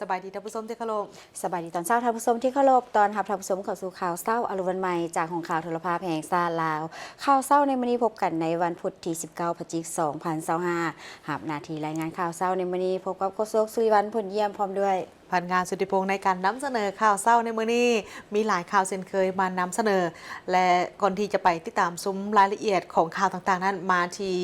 ສະບາຍດີທ່ານຜູ້ຊົມທີ່ເຄົາລົບ. ສະບາຍດີຕອນເຊົ້າທ່ານຜູ້ຊົມທີ່ເຄົາລົບ. ຕ້ອນຮັບທ່ານຜູ້ຊົມເຂົ້າສູ່ຂ່າວເຊົ້າອາລຸນວັນໃໝ່ ຈາກຫ້ອງຂ່າວໂທລະພາບແຫ່ງຊາດລາວ. ຂ່າວເຊົ້າໃນມື້ນີ້ພົບກັນໃນວັນພຸດທີສິບເກົ້າ ພະຈິກ ສອງພັນຊາວຫ້າ. ຮັບໜ້າທີ່ລາຍງານຂ່າວເຊົ້າໃນມື້ນີ້ ພົບກັບໂຄສົກ ສຸລິວັນ ພົນຢ້ຽມ ພ້ອມດ້ວຍ ພັນງານ ສຸດທິພົງ ໃນການນຳສະເໜີຂ່າວເຊົ້າໃນມື້ນີ້. ມີຫຼາຍຂ່າວເຊັ່ນເຄີຍມານຳສະເໜີ ແລະ ກ່ອນທີ່ຈະໄປຕິດຕາມຊົມລາຍລະອຽດຂອງຂ່າວຕ່າງໆນັ້ນ ມາທີ່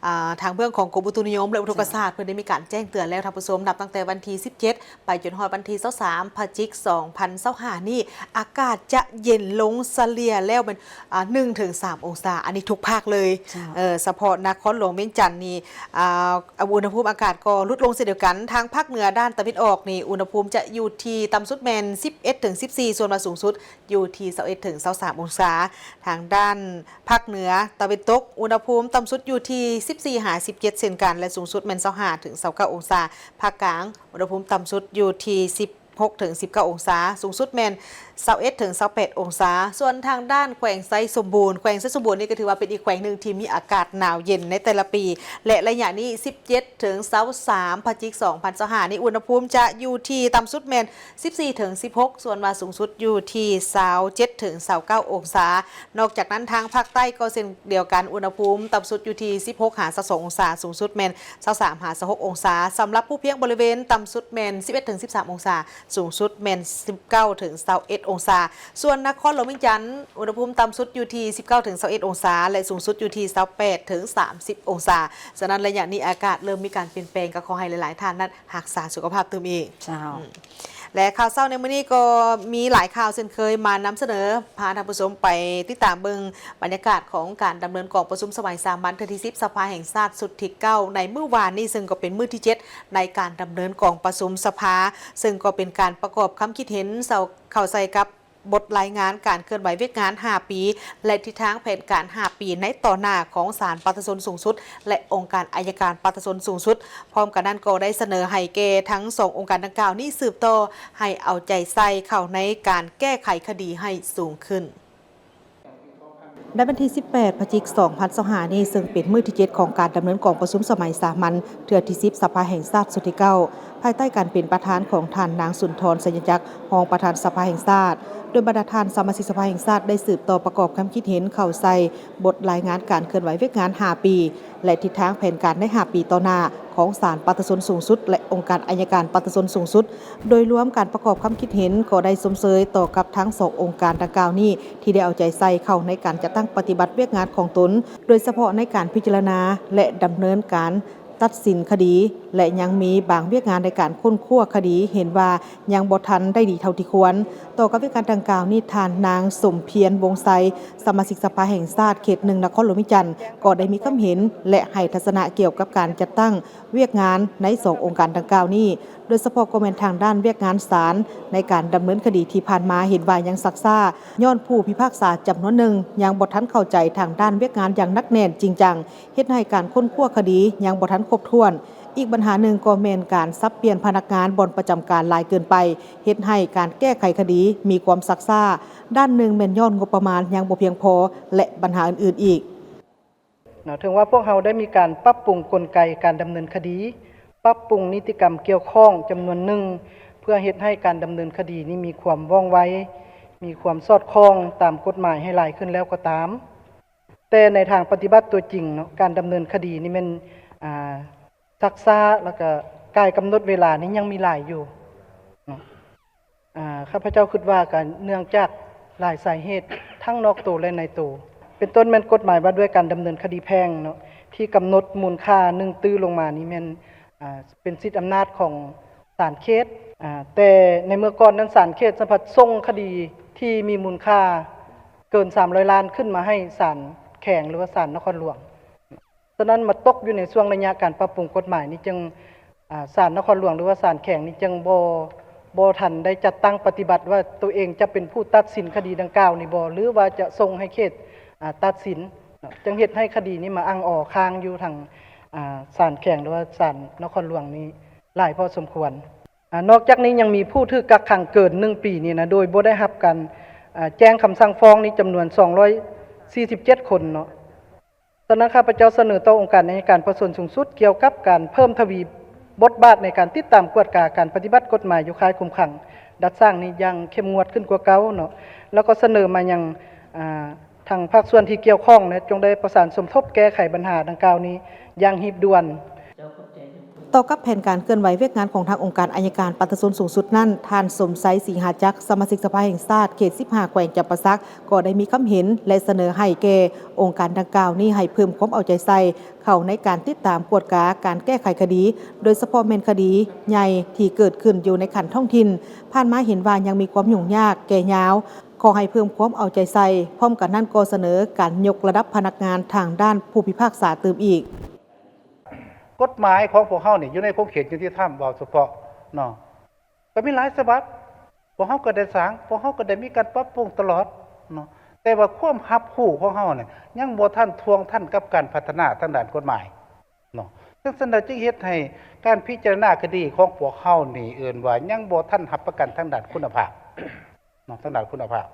ອ່າ ທາງເບື້ອງຂອງກົມອຸຕຸນິຍົມ ແລະ ອຸທົກກະສາດ ເພິ່ນໄດ້ມີການແຈ້ງເຕືອນແລ້ວທ່ານຜູ້ຊົມ. ນັບຕັ້ງແຕ່ວັນທີສິບເຈັດ ໄປຈົນຮອດວັນທີຊາວສາມ ພະຈິກ ສອງພັນຊາວຫ້ານີ້ ອາກາດຈະເຢັນລົງສະເລ່ຍແລ້ວແມ່ນ ອ່າ ໜຶ່ງເຖິງສາມອົງສາ ອັນນີ້ທຸກພາກເລີຍ. ເຈົ້າ. ເອີ ສະເພາະນະຄອນຫຼວງວຽງຈັນນີ້ ອ່າ ອຸນຫະພູມອາກາດກໍຫຼຸດລົງເຊັ່ນດຽວກັນ. ທາງພາກເໜືອດ້ານຕາເວັນອອກນີ້ ອຸນຫະພູມຈະຢູ່ທີ່ຕ່ຳສຸດແມ່ນສິບເອັດເຖິງສິບສີ່ ສ່ວນວ່າສູງສຸດຢູ່ທີ່ຊາວເອັດເຖິງຊາວສາມອົງສາ. ທາງດ້ານພາກເໜືອຕາເວັນຕົກ ອຸນຫະພູມຕ່ຳສຸດຢູ່ທີ່ສິບສີ່ຫາສິບເຈັດເຊັ່ນກັນ ແລະ ສູງສຸດແມ່ນຊາວຫ້າເຖິງຊາວເກົ້າອົງສາ. ພາກກາງ ອຸນຫະພູມຕ່ຳສຸດຢູ່ທີ່ສິບຫົກເຖິງສິບເກົ້າອົງສາ, ສູງສຸດແມ່ນຊາວເອັດເຖິງຊາວແປດອົງສາ. ສ່ວນທາງດ້ານແຂວງໄຊສົມບູນ, ແຂວງໄຊສົມບູນນີ້ກໍຖືວ່າເປັນອີກແຂວງໜຶ່ງທີ່ມີອາກາດໜາວເຢັນໃນແຕ່ລະປີ ແລະ ໄລຍະນີ້ ສິບເຈັດເຖິງຊາວສາມ ພະຈິກ ສອງພັນຊາວຫ້ານີ້ ອຸນຫະພູມຈະຢູ່ທີ່ຕ່ຳສຸດແມ່ນສິບສີ່ເຖິງສິບຫົກ ສ່ວນວ່າສູງສຸດຢູ່ທີ່ຊາວເຈັດເຖິງຊາວເກົ້າອົງສາ. ນອກຈາກນັ້ນ ທາງພາກໃຕ້ກໍເຊັ່ນດຽວກັນ, ອຸນຫະພູມຕ່ຳສຸດຢູ່ທີ່ສິບຫົກຫາຊາວສອງອົງສາ, ສູງສຸດແມ່ນຊາວສາມຫາຊາວຫົກອົງສາ. ສຳລັບພູພຽງບໍລິເວນ, ຕ່ຳສຸດແມ່ນສິບເອັດເຖິງສິບສາມອົງສາ, ສູງສຸດແມ່ນສິບເກົ້າເຖິງຊາວເອັດອົງສາ. ສ່ວນນະຄອນຫຼວງວຽງຈັນ, ອຸນຫະພູມຕ່ຳສຸດຢູ່ທີ່ສິບເກົ້າເຖິງຊາວເອັດອົງສາ ແລະ ສູງສຸດຢູ່ທີ່ຊາວແປດເຖິງສາມສິບອົງສາ. ສະນັ້ນ ໄລຍະນີ້ອາກາດເລີ່ມມີການປ່ຽນແປງ, ກໍຂໍໃຫ້ຫຼາຍໆທ່ານນັ້ນຮັກສາສຸຂະພາບຕື່ມອີກ. ເຈົ້າ. ອືມ. ແລະ ຂ່າວເຊົ້າໃນມື້ນີ້ກໍມີຫຼາຍຂ່າວເຊັ່ນເຄີຍມານຳສະເໜີ, ພາທ່ານຜູ້ຊົມໄປຕິດຕາມເບິ່ງບັນຍາກາດຂອງການດຳເນີນກອງປະຊຸມສະໄໝສາມັນເທື່ອທີສິບ ສະພາແຫ່ງຊາດຊຸດທີເກົ້າ ໃນມື້ວານນີ້, ເຊິ່ງກໍເປັນມື້ທີເຈັດໃນການດຳເນີນກອງປະຊຸມສະພາ, ເຊິ່ງກໍເປັນການປະກອບຄຳຄິດເຫັນເຂົ້າໃສ່ກັບ ບົດລາຍງານການເຄື່ອນໄຫວວຽກງານຫ້າປີ ແລະ ທິດທາງແຜນການຫ້າປີໃນຕໍ່ໜ້າຂອງສານປະຊາຊົນສູງສຸດ ແລະ ອົງການໄອຍະການປະຊາຊົນສູງສຸດ. ພ້ອມກັນນັ້ນກໍໄດ້ສະເໜີໃຫ້ແກ່ທັງສອງອົງການດັ່ງກ່າວນີ້ສືບຕໍ່ໃຫ້ເອົາໃຈໃສ່ເຂົ້າໃນການແກ້ໄຂຄະດີໃຫ້ສູງຂຶ້ນ. ໃນວັນທີສິບແປດ ພະຈິກ ສອງພັນຊາວຫ້ານີ້ ເຊິ່ງເປັນມື້ທີເຈັດຂອງການດຳເນີນກອງປະຊຸມສະໄໝສາມັນເທື່ອທີສິບ ສະພາແຫ່ງຊາດຊຸດທີເກົ້າ ພາຍໃຕ້ການເປັນປະທານຂອງທ່ານນາງ ສຸນທອນ ໄຊຍະຈັກ ຮອງປະທານສະພາແຫ່ງຊາດ, ໂດຍບັນດາທ່ານສະມາຊິກສະພາແຫ່ງຊາດໄດ້ສືບຕໍ່ປະກອບຄຳຄິດເຫັນເຂົ້າໃສ່ບົດລາຍງານການເຄື່ອນໄຫວວຽກງານຫ້າປີ ແລະ ທິດທາງແຜນການໃນຫ້າປີຕໍ່ໜ້າຂອງສານປະຊາຊົນສູງສຸດ ແລະ ອົງການໄອຍະການປະຊາຊົນສູງສຸດ. ໂດຍລວມການປະກອບຄຳຄິດເຫັນກໍໄດ້ຊົມເຊີຍຕໍ່ກັບທັງສອງອົງການດັ່ງກ່າວນີ້ ທີ່ໄດ້ເອົາໃຈໃສ່ເຂົ້າໃນການຈັດຕັ້ງປະຕິບັດວຽກງານຂອງຕົນ, ໂດຍສະເພາະໃນການພິຈາລະນາ ແລະ ດຳເນີນການ ຕັດສິນຄະດີ ແລະ ຍັງມີບາງວຽກງານໃນການຄົ້ນຄວ້າຄະດີ ເຫັນວ່າຍັງບໍ່ທັນໄດ້ດີເທົ່າທີ່ຄວນ. ຕໍ່ກັບວຽກງານດັ່ງກ່າວນີ້, ທ່ານນາງ ສົມພຽນ ວົງໄຊ ສະມາຊິກສະພາແຫ່ງຊາດເຂດໜຶ່ງ ນະຄອນຫຼວງວຽງຈັນ ກໍໄດ້ມີຄຳເຫັນ ແລະ ໃຫ້ທັດສະນະກ່ຽວກັບການຈັດຕັ້ງວຽກງານໃນສອງອົງການດັ່ງກ່າວນີ້, ໂດຍສະເພາະກໍແມ່ນທາງດ້ານວຽກງານສານໃນການດຳເນີນຄະດີທີ່ຜ່ານມາເຫັນວ່າຍັງຊັກຊ້າ ຍ້ອນຜູ້ພິພາກສາຈຳນວນໜຶ່ງຍັງບໍ່ທັນເຂົ້າໃຈທາງດ້ານວຽກງານຢ່າງໜັກແໜ້ນຈິງຈັງ, ເຮັດໃຫ້ການຄົ້ນຄວ້າຄະດີຍັງບໍ່ທັນຄົບຖ້ວນ. ອີກບັນຫາໜຶ່ງກໍແມ່ນການສັບປ່ຽນພະນັກງານບ່ອນປະຈຳການຫຼາຍເກີນໄປ, ເຮັດໃຫ້ການແກ້ໄຂຄະດີມີຄວາມຊັກຊ້າ. ດ້ານໜຶ່ງແມ່ນຍ້ອນງົບປະມານຍັງບໍ່ພຽງພໍ ແລະ ບັນຫາອື່ນໆອີກ. ເນາະ ເຖິງວ່າພວກເຮົາໄດ້ມີການປັບປຸງກົນໄກການດຳເນີນຄະດີ, ປັບປຸງນິຕິກຳກ່ຽວຂ້ອງຈຳນວນໜຶ່ງ ເພື່ອເຮັດໃຫ້ການດຳເນີນຄະດີນີ້ມີຄວາມວ່ອງໄວ, ມີຄວາມສອດຄ່ອງຕາມກົດໝາຍໃຫ້ຫຼາຍຂຶ້ນແລ້ວກໍຕາມ, ແຕ່ໃນທາງປະຕິບັດຕົວຈິງເນາະ ການດຳເນີນຄະດີນີ້ແມ່ນ ອ່າ ຊັກຊ້າ ແລ້ວກະກາຍກຳນົດເວລານີ້ຍັງມີຫຼາຍຢູ່ເນາະ. ອ່າ ຂ້າພະເຈົ້າຄິດວ່າກະເນື່ອງຈາກຫຼາຍສາເຫດ ທັງນອກໂຕ ແລະ ໃນໂຕ ເປັນຕົ້ນແມ່ນກົດໝາຍວ່າດ້ວຍການດຳເນີນຄະດີແພ່ງເນາະ ທີ່ກຳນົດມູນຄ່າໜຶ່ງຕື້ລົງມານີ້ແມ່ນ ອ່າ ເປັນສິດອຳນາດຂອງສານເຂດ, ອ່າ ແຕ່ໃນເມື່ອກ່ອນນັ້ນສານເຂດສຳພັດສົ່ງຄະດີທີ່ມີມູນຄ່າເກີນສາມຮ້ອຍລ້ານຂຶ້ນມາໃຫ້ສານແຂວງ ຫຼືວ່າສານນະຄອນຫຼວງ. ສະນັ້ນມາຕົກຢູ່ໃນຊ່ວງໄລຍະການປັບປຸງກົດໝາຍນີ້ ຈຶ່ງ ອ່າ ສານນະຄອນຫຼວງ ຫຼືວ່າສານແຂວງນີ້ ຈຶ່ງບໍ່ ບໍ່ທັນໄດ້ຈັດຕັ້ງປະຕິບັດວ່າໂຕເອງຈະເປັນຜູ້ຕັດສິນຄະດີດັ່ງກ່າວນີ້ບໍ່ ຫຼືວ່າຈະສົ່ງໃຫ້ເຂດ ອ່າ ຕັດສິນເນາະ, ຈຶ່ງເຮັດໃຫ້ຄະດີນີ້ມາອັ່ງອໍຄ້າງຢູ່ທາງ ອ່າ ສານແຂວງ ຫຼືວ່າສານນະຄອນຫຼວງນີ້ຫຼາຍພໍສົມຄວນ. ອ່າ ນອກຈາກນີ້ຍັງມີຜູ້ຖືກກັກຂັງເກີນໜຶ່ງປີນີ້ນະ ໂດຍບໍ່ໄດ້ຮັບການ ອ່າ ແຈ້ງຄຳສັ່ງຟ້ອງນີ້ຈຳນວນສອງຮ້ອຍສີ່ສິບເຈັດຄົນເນາະ. ສະນັ້ນ ຂ້າພະເຈົ້າສະເໜີຕໍ່ອົງການໄອຍະການປະຊາຊົນສູງສຸດ ກ່ຽວກັບການເພີ່ມທະວີ ບົດບາດໃນການຕິດຕາມກວດກາການປະຕິບັດກົດໝາຍຢູ່ຄ້າຍຄຸມຂັງດັດສ້າງນີ້ຢ່າງເຂັ້ມງວດຂຶ້ນກວ່າເກົ່າເນາະ ແລ້ວກໍສະເໜີມາຍັງ ອ່າ ທາງພາກສ່ວນທີ່ກ່ຽວຂ້ອງເນາະ ຈົ່ງໄດ້ປະສານສົມທົບແກ້ໄຂບັນຫາດັ່ງກ່າວນີ້ຢ່າງຮີບດ່ວນ. ຕໍ່ກັບແຜນການເຄື່ອນໄຫວວຽກງານຂອງທາງອົງການໄອຍະການປະຊາຊົນສູງສຸດນັ້ນ, ທ່ານ ສົມໄຊ ສີຫາຈັກ, ສະມາຊິກສະພາແຫ່ງຊາດເຂດສິບຫ້າ ແຂວງຈຳປາສັກ ກໍໄດ້ມີຄຳເຫັນ ແລະ ສະເໜີໃຫ້ແກ່ອົງການດັ່ງກ່າວນີ້ໃຫ້ເພີ່ມຄວາມເອົາໃຈໃສ່ ເຂົ້າໃນການຕິດຕາມກວດກາການແກ້ໄຂຄະດີ, ໂດຍສະເພາະແມ່ນຄະດີໃຫຍ່ທີ່ເກີດຂຶ້ນຢູ່ໃນຂັ້ນທ້ອງຖິ່ນ, ຜ່ານມາເຫັນວ່າຍັງມີຄວາມຫຍຸ້ງຍາກແກ່ຍາວ, ຂໍໃຫ້ເພີ່ມຄວາມເອົາໃຈໃສ່. ພ້ອມກັນນັ້ນກໍສະເໜີການຍົກລະດັບພະນັກງານທາງດ້ານຜູ້ພິພາກສາຕື່ມອີກ. ກົດໝາຍຂອງພວກເຮົານີ້ຢູ່ໃນຂົງເຂດຍຸຕິທຳ ເວົ້າສະເພາະເນາະ ກໍມີຫຼາຍສະບັບ, ພວກເຮົາກໍໄດ້ສ້າງ, ພວກເຮົາກໍໄດ້ມີການປັບປຸງຕະຫຼອດເນາະ, ແຕ່ວ່າຄວາມຮັບຮູ້ຂອງເຮົານີ້ຍັງບໍ່ທັນທ່ວງທັນກັບການພັດທະນາທາງດ້ານກົດໝາຍເນາະ. ຈັ່ງຊັ້ນແລ້ວຈຶ່ງເຮັດໃຫ້ການພິຈາລະນາຄະດີຂອງພວກເຮົານີ້ ເອີ້ນວ່າຍັງບໍ່ທັນຮັບປະກັນທາງດ້ານຄຸນນະພາບເນາະ, ທາງດ້ານຄຸນນະພາບ.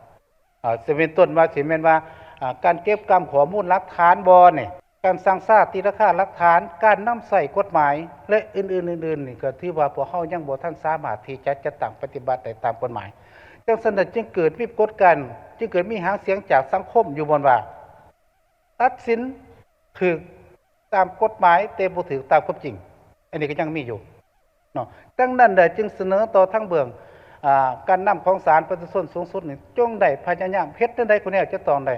ເອີ ເປັນຕົ້ນວ່າ ຊິແມ່ນວ່າ ເອີ ການເກັບກຳຂໍ້ມູນຫຼັກຖານບໍ່ນີ້, ການສັ່ງຊາຕີລາຄາຫຼັກຖານ, ການນຳໃຊ້ກົດໝາຍ ແລະ ອື່ນໆໆນີ້ ກໍຖືວ່າພວກເຮົາຍັງບໍ່ທັນສາມາດທີ່ຈະຈັດຕັ້ງປະຕິບັດໄດ້ຕາມກົດໝາຍ. ຈັ່ງຊັ້ນແລ້ວຈຶ່ງເກີດມີປາກົດການ, ຈຶ່ງເກີດມີຫາງສຽງຈາກສັງຄົມຢູ່ບ່ອນວ່າ ຕັດສິນຖືກຕາມກົດໝາຍ ແຕ່ບໍ່ຖືກຕາມຄວາມຈິງ, ອັນນີ້ກໍຍັງມີຢູ່ເນາະ. ດັ່ງນັ້ນແຫຼະ ຈຶ່ງສະເໜີຕໍ່ທາງເບື້ອງ ອາ ການນຳຂອງສານປະຊາຊົນສູງສຸດນີ້ ຈົ່ງໄດ້ພະຍາຍາມເຮັດແນວໃດກໍແນວ ຈະຕ້ອງໄດ້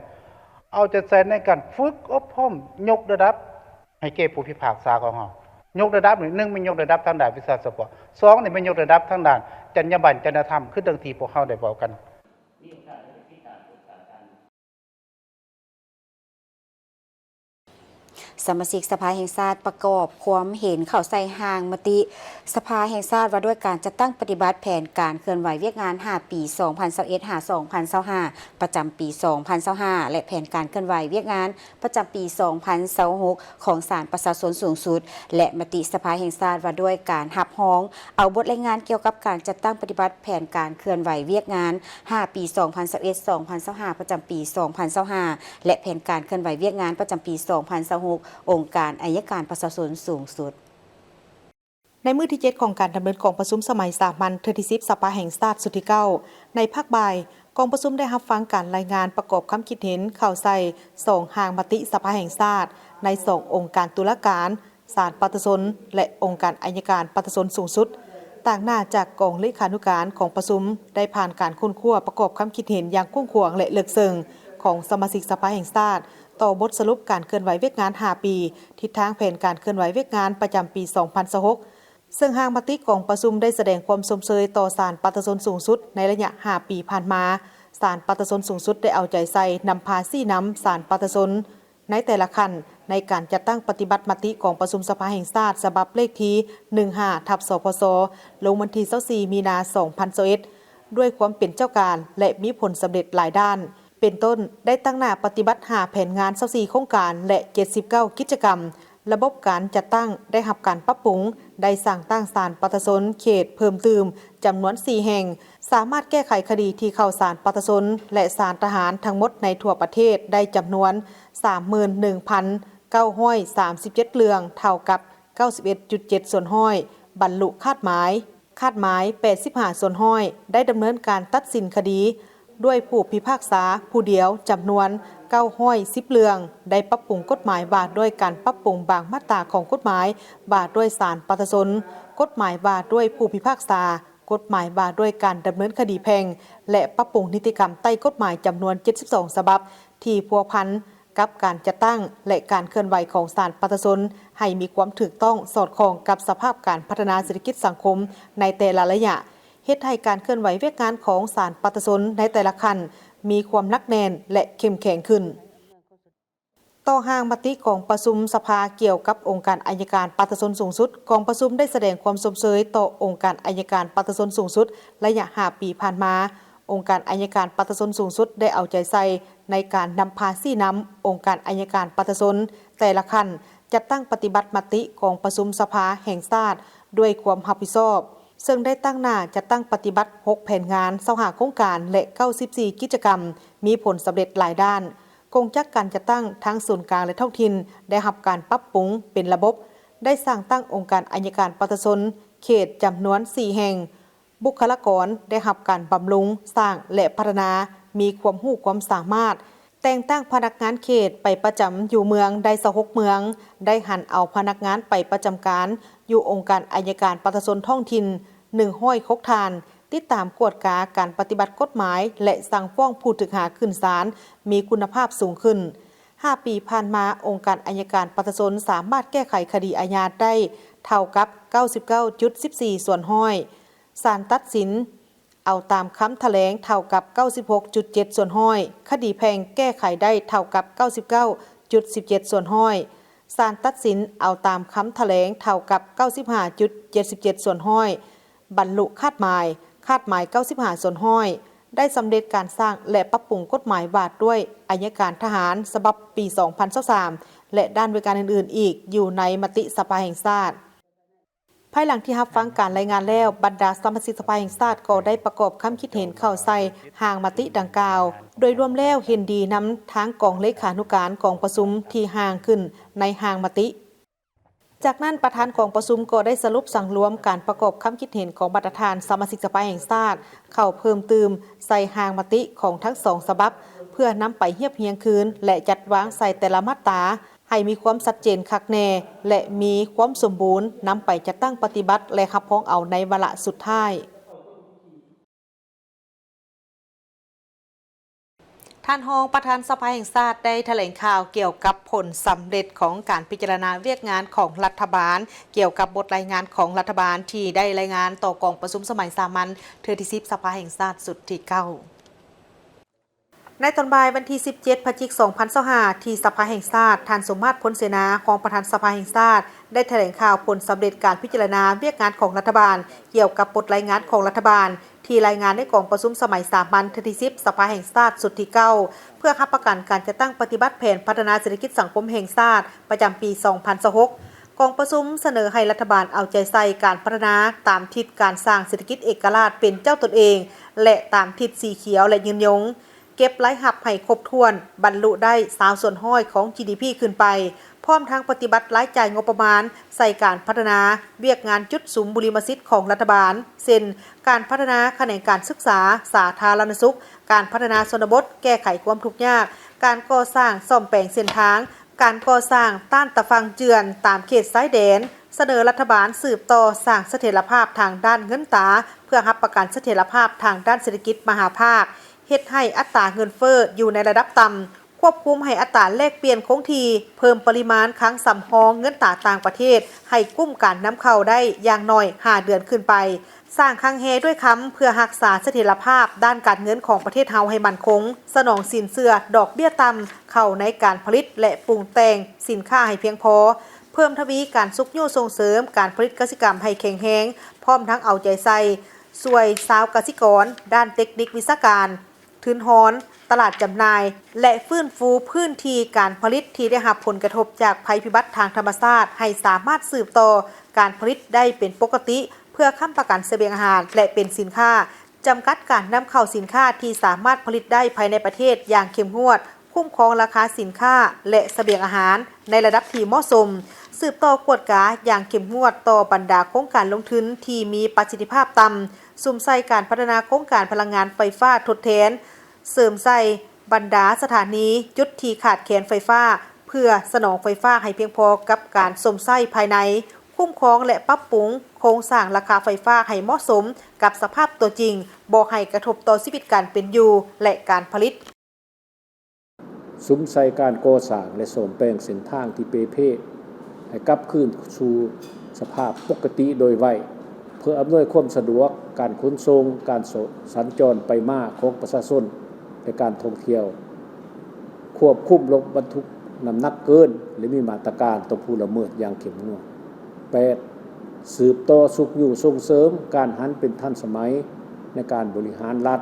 ເອົາໃຈໃສ່ໃນການຝຶກອົບຮົມ ຍົກລະດັບໃຫ້ແກ່ຜູ້ພິພາກສາຂອງເຮົາ. ຍົກລະດັບນີ້ ໜຶ່ງ ແມ່ນຍົກລະດັບທາງດ້ານວິຊາສະເພາະ, ສອງ ນີ້ແມ່ນຍົກລະດັບທາງດ້ານຈັນຍາບັນ ຈັນຍະທຳ ຄືດັ່ງທີ່ພວກເຮົາໄດ້ເວົ້າກັນ. ສະມາຊິກສະພາແຫ່ງຊາດປະກອບຄວາມເຫັນເຂົ້າໃສ່ຮ່າງມະຕິສະພາແຫ່ງຊາດວ່າດ້ວຍການຈັດຕັ້ງປະຕິບັດແຜນການເຄື່ອນໄຫວວຽກງານຫ້າປີ ສອງພັນຊາວເອັດ ຫາ ສອງພັນຊາວຫ້າ ປະຈຳປີ ສອງພັນຊາວຫ້າ ແລະ ແຜນການເຄື່ອນໄຫວວຽກງານປະຈຳປີ ສອງພັນຊາວຫົກ ຂອງສານປະຊາຊົນສູງສຸດ ແລະ ມະຕິສະພາແຫ່ງຊາດວ່າດ້ວຍການຮັບຮອງ ເອົາບົດລາຍງານກ່ຽວກັບການຈັດຕັ້ງປະຕິບັດແຜນການເຄື່ອນໄຫວວຽກງານຫ້າປີ ສອງພັນຊາວເອັດ ສອງພັນຊາວຫ້າ ປະຈຳປີ ສອງພັນຊາວຫ້າ ແລະ ແຜນການເຄື່ອນໄຫວວຽກງານປະຈຳປີ ສອງພັນຊາວຫົກ ອົງການໄອຍະການປະຊາຊົນສູງສຸດ. ໃນມື້ທີເຈັດຂອງການດຳເນີນກອງປະຊຸມສະໄໝສາມັນເທື່ອທີສິບສະພາແຫ່ງຊາດຊຸດທີເກົ້າ ໃນພາກບ່າຍ ກອງປະຊຸມໄດ້ຮັບຟັງການລາຍງານປະກອບຄຳຄິດເຫັນເຂົ້າໃສ່ສອງຮ່າງມະຕິສະພາແຫ່ງຊາດ ໃນສອງອົງການຕຸລາການ ສານປະຊາຊົນ ແລະ ອົງການໄອຍະການປະຊາຊົນສູງສຸດ. ຕາງໜ້າຈາກກອງເລຂານຸການກອງປະຊຸມໄດ້ຜ່ານການຄົ້ນຄວ້າປະກອບຄຳຄິດເຫັນຢ່າງກວ້າງຂວາງ ແລະ ເລິກເຊິ່ງຂອງສະມາຊິກສະພາແຫ່ງຊາດ ຕໍ່ບົດສະຫຼຸບການເຄື່ອນໄຫວວຽກງານຫ້າປີ, ທິດທາງແຜນການເຄື່ອນໄຫວວຽກງານປະຈຳປີສອງພັນຊາວຫົກ ເຊິ່ງຮ່າງມະຕິກອງປະຊຸມໄດ້ສະແດງຄວາມຊົມເຊີຍຕໍ່ສານປະຊາຊົນສູງສຸດໃນໄລຍະຫ້າປີຜ່ານມາ. ສານປະຊາຊົນສູງສຸດໄດ້ເອົາໃຈໃສ່ນຳພາຊີ້ນຳສານປະຊາຊົນ ໃນແຕ່ລະຂັ້ນ ໃນການຈັດຕັ້ງປະຕິບັດມະຕິກອງປະຊຸມສະພາແຫ່ງຊາດ ສະບັບເລກທີໜຶ່ງຫ້າ ທັບ ສພຊ ລົງວັນທີຊາວສີ່ ມີນາ ສອງພັນຊາວເອັດ ດ້ວຍຄວາມເປັນເຈົ້າການ ແລະ ມີຜົນສຳເລັດຫຼາຍດ້ານ ເປັນຕົ້ນ ໄດ້ຕັ້ງໜ້າປະຕິບັດຫ້າແຜນງານ ຊາວສີ່ໂຄງການ ແລະ ເຈັດສິບເກົ້າກິດຈະກຳ. ລະບົບການຈັດຕັ້ງໄດ້ຮັບການປັບປຸງ, ໄດ້ສ້າງຕັ້ງສານປະຊາຊົນເຂດເພີ່ມຕື່ມຈຳນວນສີ່ແຫ່ງ, ສາມາດແກ້ໄຂຄະດີທີ່ເຂົ້າສານປະຊາຊົນ ແລະ ສານທະຫານທັງໝົດໃນທົ່ວປະເທດໄດ້ຈຳນວນສາມໝື່ນໜຶ່ງພັນເກົ້າຮ້ອຍສາມສິບເຈັດເລື່ອງ, ເທົ່າກັບເກົ້າສິບເອັດຈຸດເຈັດສ່ວນຮ້ອຍ, ບັນລຸຄາດໝາຍ ຄາດໝາຍແປດສິບຫ້າສ່ວນຮ້ອຍ, ໄດ້ດຳເນີນການຕັດສິນຄະດີດ້ວຍຜູ້ພິພາກສາຜູ້ດຽວຈຳນວນເກົ້າຮ້ອຍສິບເລື່ອງ, ໄດ້ປັບປຸງກົດໝາຍວ່າດ້ວຍການປັບປຸງບາງມາດຕາຂອງກົດໝາຍວ່າດ້ວຍສານປະຊາຊົນ, ກົດໝາຍວ່າດ້ວຍຜູ້ພິພາກສາ, ກົດໝາຍວ່າດ້ວຍການດຳເນີນຄະດີແພ່ງ ແລະ ປັບປຸງນິຕິກຳໃຕ້ກົດໝາຍຈຳນວນເຈັດສິບສອງສະບັບ ທີ່ພົວພັນ ກັບການຈັດຕັ້ງ ແລະ ການເຄື່ອນໄຫວຂອງສານປະຊາຊົນ ໃຫ້ມີຄວາມຖືກຕ້ອງສອດຄ່ອງກັບສະພາບການພັດທະນາເສດຖະກິດສັງຄົມໃນແຕ່ລະໄລຍະ, ເຮັດໃຫ້ການເຄື່ອນໄຫວວຽກງານຂອງສານປະຊາຊົນໃນແຕ່ລະຂັ້ນມີຄວາມໜັກແໜ້ນ ແລະ ເຂັ້ມແຂງຂຶ້ນ. ຕໍ່ຮ່າງມະຕິກອງປະຊຸມສະພາກ່ຽວກັບອົງການໄອຍະການປະຊາຊົນສູງສຸດ, ກອງປະຊຸມໄດ້ສະແດງຄວາມຊົມເຊີຍຕໍ່ອົງການໄອຍະການປະຊາຊົນສູງສຸດໄລຍະຫ້າປີຜ່ານມາ. ອົງການໄອຍະການປະຊາຊົນສູງສຸດໄດ້ເອົາໃຈໃສ່ ໃນການນຳພາຊີ້ນຳອົງການໄອຍະການປະຊາຊົນແຕ່ລະຂັ້ນ ຈັດຕັ້ງປະຕິບັດມະຕິກອງປະຊຸມສະພາແຫ່ງຊາດດ້ວຍຄວາມຮັບຜິດຊອບ, ເຊິ່ງໄດ້ຕັ້ງໜ້າຈັດຕັ້ງປະຕິບັດຫົກແຜນງານ, ຊາວຫ້າໂຄງການ ແລະ ເກົ້າສິບສີ່ກິດຈະກຳ ມີຜົນສຳເລັດຫຼາຍດ້ານ. ກົງຈັກການຈັດຕັ້ງທັງສູນກາງ ແລະ ທ້ອງຖິ່ນ ໄດ້ຮັບການປັບປຸງເປັນລະບົບ, ໄດ້ສ້າງຕັ້ງອົງການໄອຍະການປະຊາຊົນເຂດຈຳນວນສີ່ແຫ່ງ, ບຸກຄະລາກອນໄດ້ຮັບການບຳລຸງສ້າງ ແລະ ພັດທະນາ, ມີຄວາມຮູ້ຄວາມສາມາດ, ແຕ່ງຕັ້ງພະນັກງານເຂດໄປປະຈຳຢູ່ເມືອງໄດ້ຊາວຫົກເມືອງ, ໄດ້ຫັນເອົາພະນັກງານໄປປະຈຳການຢູ່ອົງການໄອຍະການປະຊາຊົນທ້ອງຖິ່ນໜຶ່ງຮ້ອຍຫົກທ່ານ, ຕິດຕາມກວດກາການປະຕິບັດກົດໝາຍ ແລະ ສັ່ງຟ້ອງຜູ້ຖືກຫາຂຶ້ນສານມີຄຸນນະພາບສູງຂຶ້ນ. ຫ້າປີຜ່ານມາ, ອົງການໄອຍະການປະຊາຊົນສາມາດແກ້ໄຂຄະດີອາຍາໄດ້ເທົ່າກັບເກົ້າສິບເກົ້າຈຸດສິບສີ່ສ່ວນຮ້ອຍ, ສານຕັດສິນເອົາຕາມຄຳຖະແຫຼງເທົ່າກັບເກົ້າສິບຫົກຈຸດເຈັດສ່ວນຮ້ອຍ, ຄະດີແພ່ງແກ້ໄຂໄດ້ເທົ່າກັບເກົ້າສິບເກົ້າຈຸດສິບເຈັດສ່ວນຮ້ອຍ, ສານຕັດສິນເອົາຕາມຄຳຖະແຫຼງເທົ່າກັບເກົ້າສິບຫ້າຈຸດເຈັດສິບເຈັດສ່ວນຮ້ອຍ, ບັນລຸຄາດໝາຍ, ຄາດໝາຍເກົ້າສິບຫ້າສ່ວນຮ້ອຍ, ໄດ້ສຳເລັດການສ້າງ ແລະ ປັບປຸງກົດໝາຍວ່າດ້ວຍໄອຍະການທະຫານ ສະບັບປີສອງພັນຊາວສາມ ແລະ ດ້ານວຽກງານອື່ນໆອີກ ຢູ່ໃນມະຕິສະພາແຫ່ງຊາດ. ພາຍຫຼັງທີ່ຮັບຟັງການລາຍງານແລ້ວ, ບັນດາສະມາຊິກສະພາແຫ່ງຊາດກໍໄດ້ປະກອບຄຳຄິດເຫັນເຂົ້າໃສ່ຮ່າງມະຕິດັ່ງກ່າວ. ໂດຍລວມແລ້ວເຫັນດີນຳທາງກອງເລຂານຸການກອງປະຊຸມທີ່ຮ່າງຂຶ້ນໃນຮ່າງມະຕິ. ຈາກນັ້ນ, ປະທານກອງປະຊຸມກໍໄດ້ສະຫຼຸບສັງລວມການປະກອບຄຳຄິດເຫັນຂອງບັນດາທ່ານສະມາຊິກສະພາແຫ່ງຊາດເຂົ້າເພີ່ມຕື່ມໃສ່ຮ່າງມະຕິຂອງທັງສອງສະບັບ, ເພື່ອນຳໄປຮຽບຮຽງຄືນ ແລະ ຈັດວາງໃສ່ແຕ່ລະມາດຕາໃຫ້ມີຄວາມຊັດເຈນຄັກແນ່ ແລະ ມີຄວາມສົມບູນນຳໄປຈັດຕັ້ງປະຕິບັດ ແລະ ຮັບຮອງເອົາໃນວາລະສຸດທ້າຍ. ທ່ານຮອງປະທານສະພາແຫ່ງຊາດໄດ້ຖະແຫຼງຂ່າວກ່ຽວກັບຜົນສຳເລັດຂອງການພິຈາລະນາວຽກງານຂອງລັດຖະບານ, ກ່ຽວກັບບົດລາຍງານຂອງລັດຖະບານທີ່ໄດ້ລາຍງານຕໍ່ກອງປະຊຸມສະໄໝສາມັນເທື່ອທີສິບ ສະພາແຫ່ງຊາດຊຸດທີເກົ້າ. ໃນຕອນບ່າຍວັນທີສິບເຈັດ ພະຈິກ ສອງພັນຊາວຫ້າ ທີ່ສະພາແຫ່ງຊາດ, ທ່ານ ສົມມາດ ພົນເສນາ, ຮອງປະທານສະພາແຫ່ງຊາດ ໄດ້ຖະແຫຼງຂ່າວຜົນສຳເລັດການພິຈາລະນາວຽກງານຂອງລັດຖະບານ ກ່ຽວກັບບົດລາຍງານຂອງລັດຖະບານ ທີ່ລາຍງານໃນກອງປະຊຸມສະໄໝສາມັນເທື່ອທີສິບ ສະພາແຫ່ງຊາດຊຸດທີເກົ້າ ເພື່ອຮັບປະກັນການຈັດຕັ້ງປະຕິບັດແຜນພັດທະນາເສດຖະກິດສັງຄົມແຫ່ງຊາດປະຈຳປີສອງພັນຊາວຫົກ. ກອງປະຊຸມສະເໜີໃຫ້ລັດຖະບານເອົາໃຈໃສ່ການພັດທະນາຕາມທິດການສ້າງເສດຖະກິດເອກະລາດເປັນເຈົ້າຕົນເອງ ແລະ ຕາມທິດສີຂຽວ ແລະ ຍືນຍົງ. ເກັບລາຍຮັບໃຫ້ຄົບຖ້ວນ, ບັນລຸໄດ້ຊາວສ່ວນຮ້ອຍຂອງ ຈີດີພີ ຂຶ້ນໄປ, ພ້ອມທັງປະຕິບັດລາຍຈ່າຍງົບປະມານໃສ່ການພັດທະນາວຽກງານຈຸດສຸມບຸລິມະສິດຂອງລັດຖະບານ ເຊັ່ນ ການພັດທະນາຂະແໜງການສຶກສາ, ສາທາລະນະສຸກ, ການພັດທະນາຊົນນະບົດ, ແກ້ໄຂຄວາມທຸກຍາກ, ການກໍ່ສ້າງສ້ອມແປງເສັ້ນທາງ, ການກໍ່ສ້າງຕ້ານຕາຝັ່ງເຈື່ອນຕາມເຂດຊາຍແດນ, ສະເໜີລັດຖະບານສືບຕໍ່ສ້າງສະຖຽນລະພາບທາງດ້ານເງິນຕາ ເພື່ອຮັບປະກັນສະຖຽນລະພາບທາງດ້ານເສດຖະກິດມະຫາພາກ, ເຮັດໃຫ້ອັດຕາເງິນເຟີ້ຢູ່ໃນລະດັບຕ່ຳ, ຄວບຄຸມໃຫ້ອັດຕາແລກປ່ຽນຄົງທີ່, ເພີ່ມປະລິມານຄັງສຳຮອງເງິນຕາຕ່າງປະເທດໃຫ້ກຸ້ມການນຳເຂົ້າໄດ້ຢ່າງໜ້ອຍຫ້າເດືອນຂຶ້ນໄປ, ສ້າງຄັງແຮດ້ວຍຄຳເພື່ອຮັກສາສະຖຽນລະພາບດ້ານການເງິນຂອງປະເທດເຮົາໃຫ້ໝັ້ນຄົງ, ສະໜອງສິນເຊື່ອດອກເບ້ຍຕ່ຳເຂົ້າໃນການຜະລິດ ແລະ ປຸງແຕ່ງສິນຄ້າໃຫ້ພຽງພໍ, ເພີ່ມທະວີການຊຸກຍູ້ສົ່ງເສີມການຜະລິດກະສິກຳໃຫ້ແຂງແຮງ, ພ້ອມທັງເອົາໃຈໃສ່ຊ່ວຍຊາວກະສິກອນດ້ານເຕັກນິກວິຊາການ, ທຶນຮອນ, ຕະຫຼາດຈຳໜ່າຍ ແລະ ຟື້ນຟູພື້ນທີ່ການຜະລິດທີ່ໄດ້ຮັບຜົນກະທົບຈາກໄພພິບັດທາງທຳມະຊາດໃຫ້ສາມາດສືບຕໍ່ການຜະລິດໄດ້ເປັນປົກກະຕິ ເພື່ອຄ້ຳປະກັນສະບຽງອາຫານ ແລະ ເປັນສິນຄ້າ, ຈຳກັດການນຳເຂົ້າສິນຄ້າທີ່ສາມາດຜະລິດໄດ້ພາຍໃນປະເທດຢ່າງເຂັ້ມງວດ, ຄຸ້ມຄອງລາຄາສິນຄ້າ ແລະ ສະບຽງອາຫານໃນລະດັບທີ່ເໝາະສົມ, ສືບຕໍ່ກວດກາຢ່າງເຂັ້ມງວດຕໍ່ບັນດາໂຄງການລົງທຶນທີ່ມີປະສິດທິພາບຕ່ຳ, ສຸມໃສ່ການພັດທະນາໂຄງການພະລັງງານໄຟຟ້າທົດແທນ, ເສີມໃສ່ບັນດາສະຖານີຈຸດທີ່ຂາດແຄນໄຟຟ້າ ເພື່ອສະໜອງໄຟຟ້າໃຫ້ພຽງພໍກັບການຊົມໃຊ້ພາຍໃນ, ຄຸ້ມຄອງ ແລະ ປັບປຸງໂຄງສ້າງລາຄາໄຟຟ້າໃຫ້ເໝາະສົມກັບສະພາບຕົວຈິງ, ບໍ່ໃຫ້ກະທົບຕໍ່ຊີວິດການເປັນຢູ່ ແລະ ການຜະລິດ. ສຸມໃສ່ການກໍ່ສ້າງ ແລະ ສ້ອມແປງເສັ້ນທາງທີ່ເປ່ເພ ໃຫ້ກັບຄືນສູ່ສະພາບປົກກະຕິໂດຍໄວ, ເພື່ອອຳນວຍຄວາມສະດວກການຂົນສົ່ງ, ການສັນຈອນໄປມາຂອງປະຊາຊົນ ແລະ ການທ່ອງທ່ຽວ, ຄວບຄຸມລົດບັນທຸກນ້ຳໜັກເກີນ ແລະ ມີມາດຕະການຕໍ່ຜູ້ລະເມີດຢ່າງເຂັ້ມງວດ. ແປດ, ສືບຕໍ່ຊຸກຍູ້ສົ່ງເສີມການຫັນເປັນທັນສະໄໝໃນການບໍລິຫານລັດ,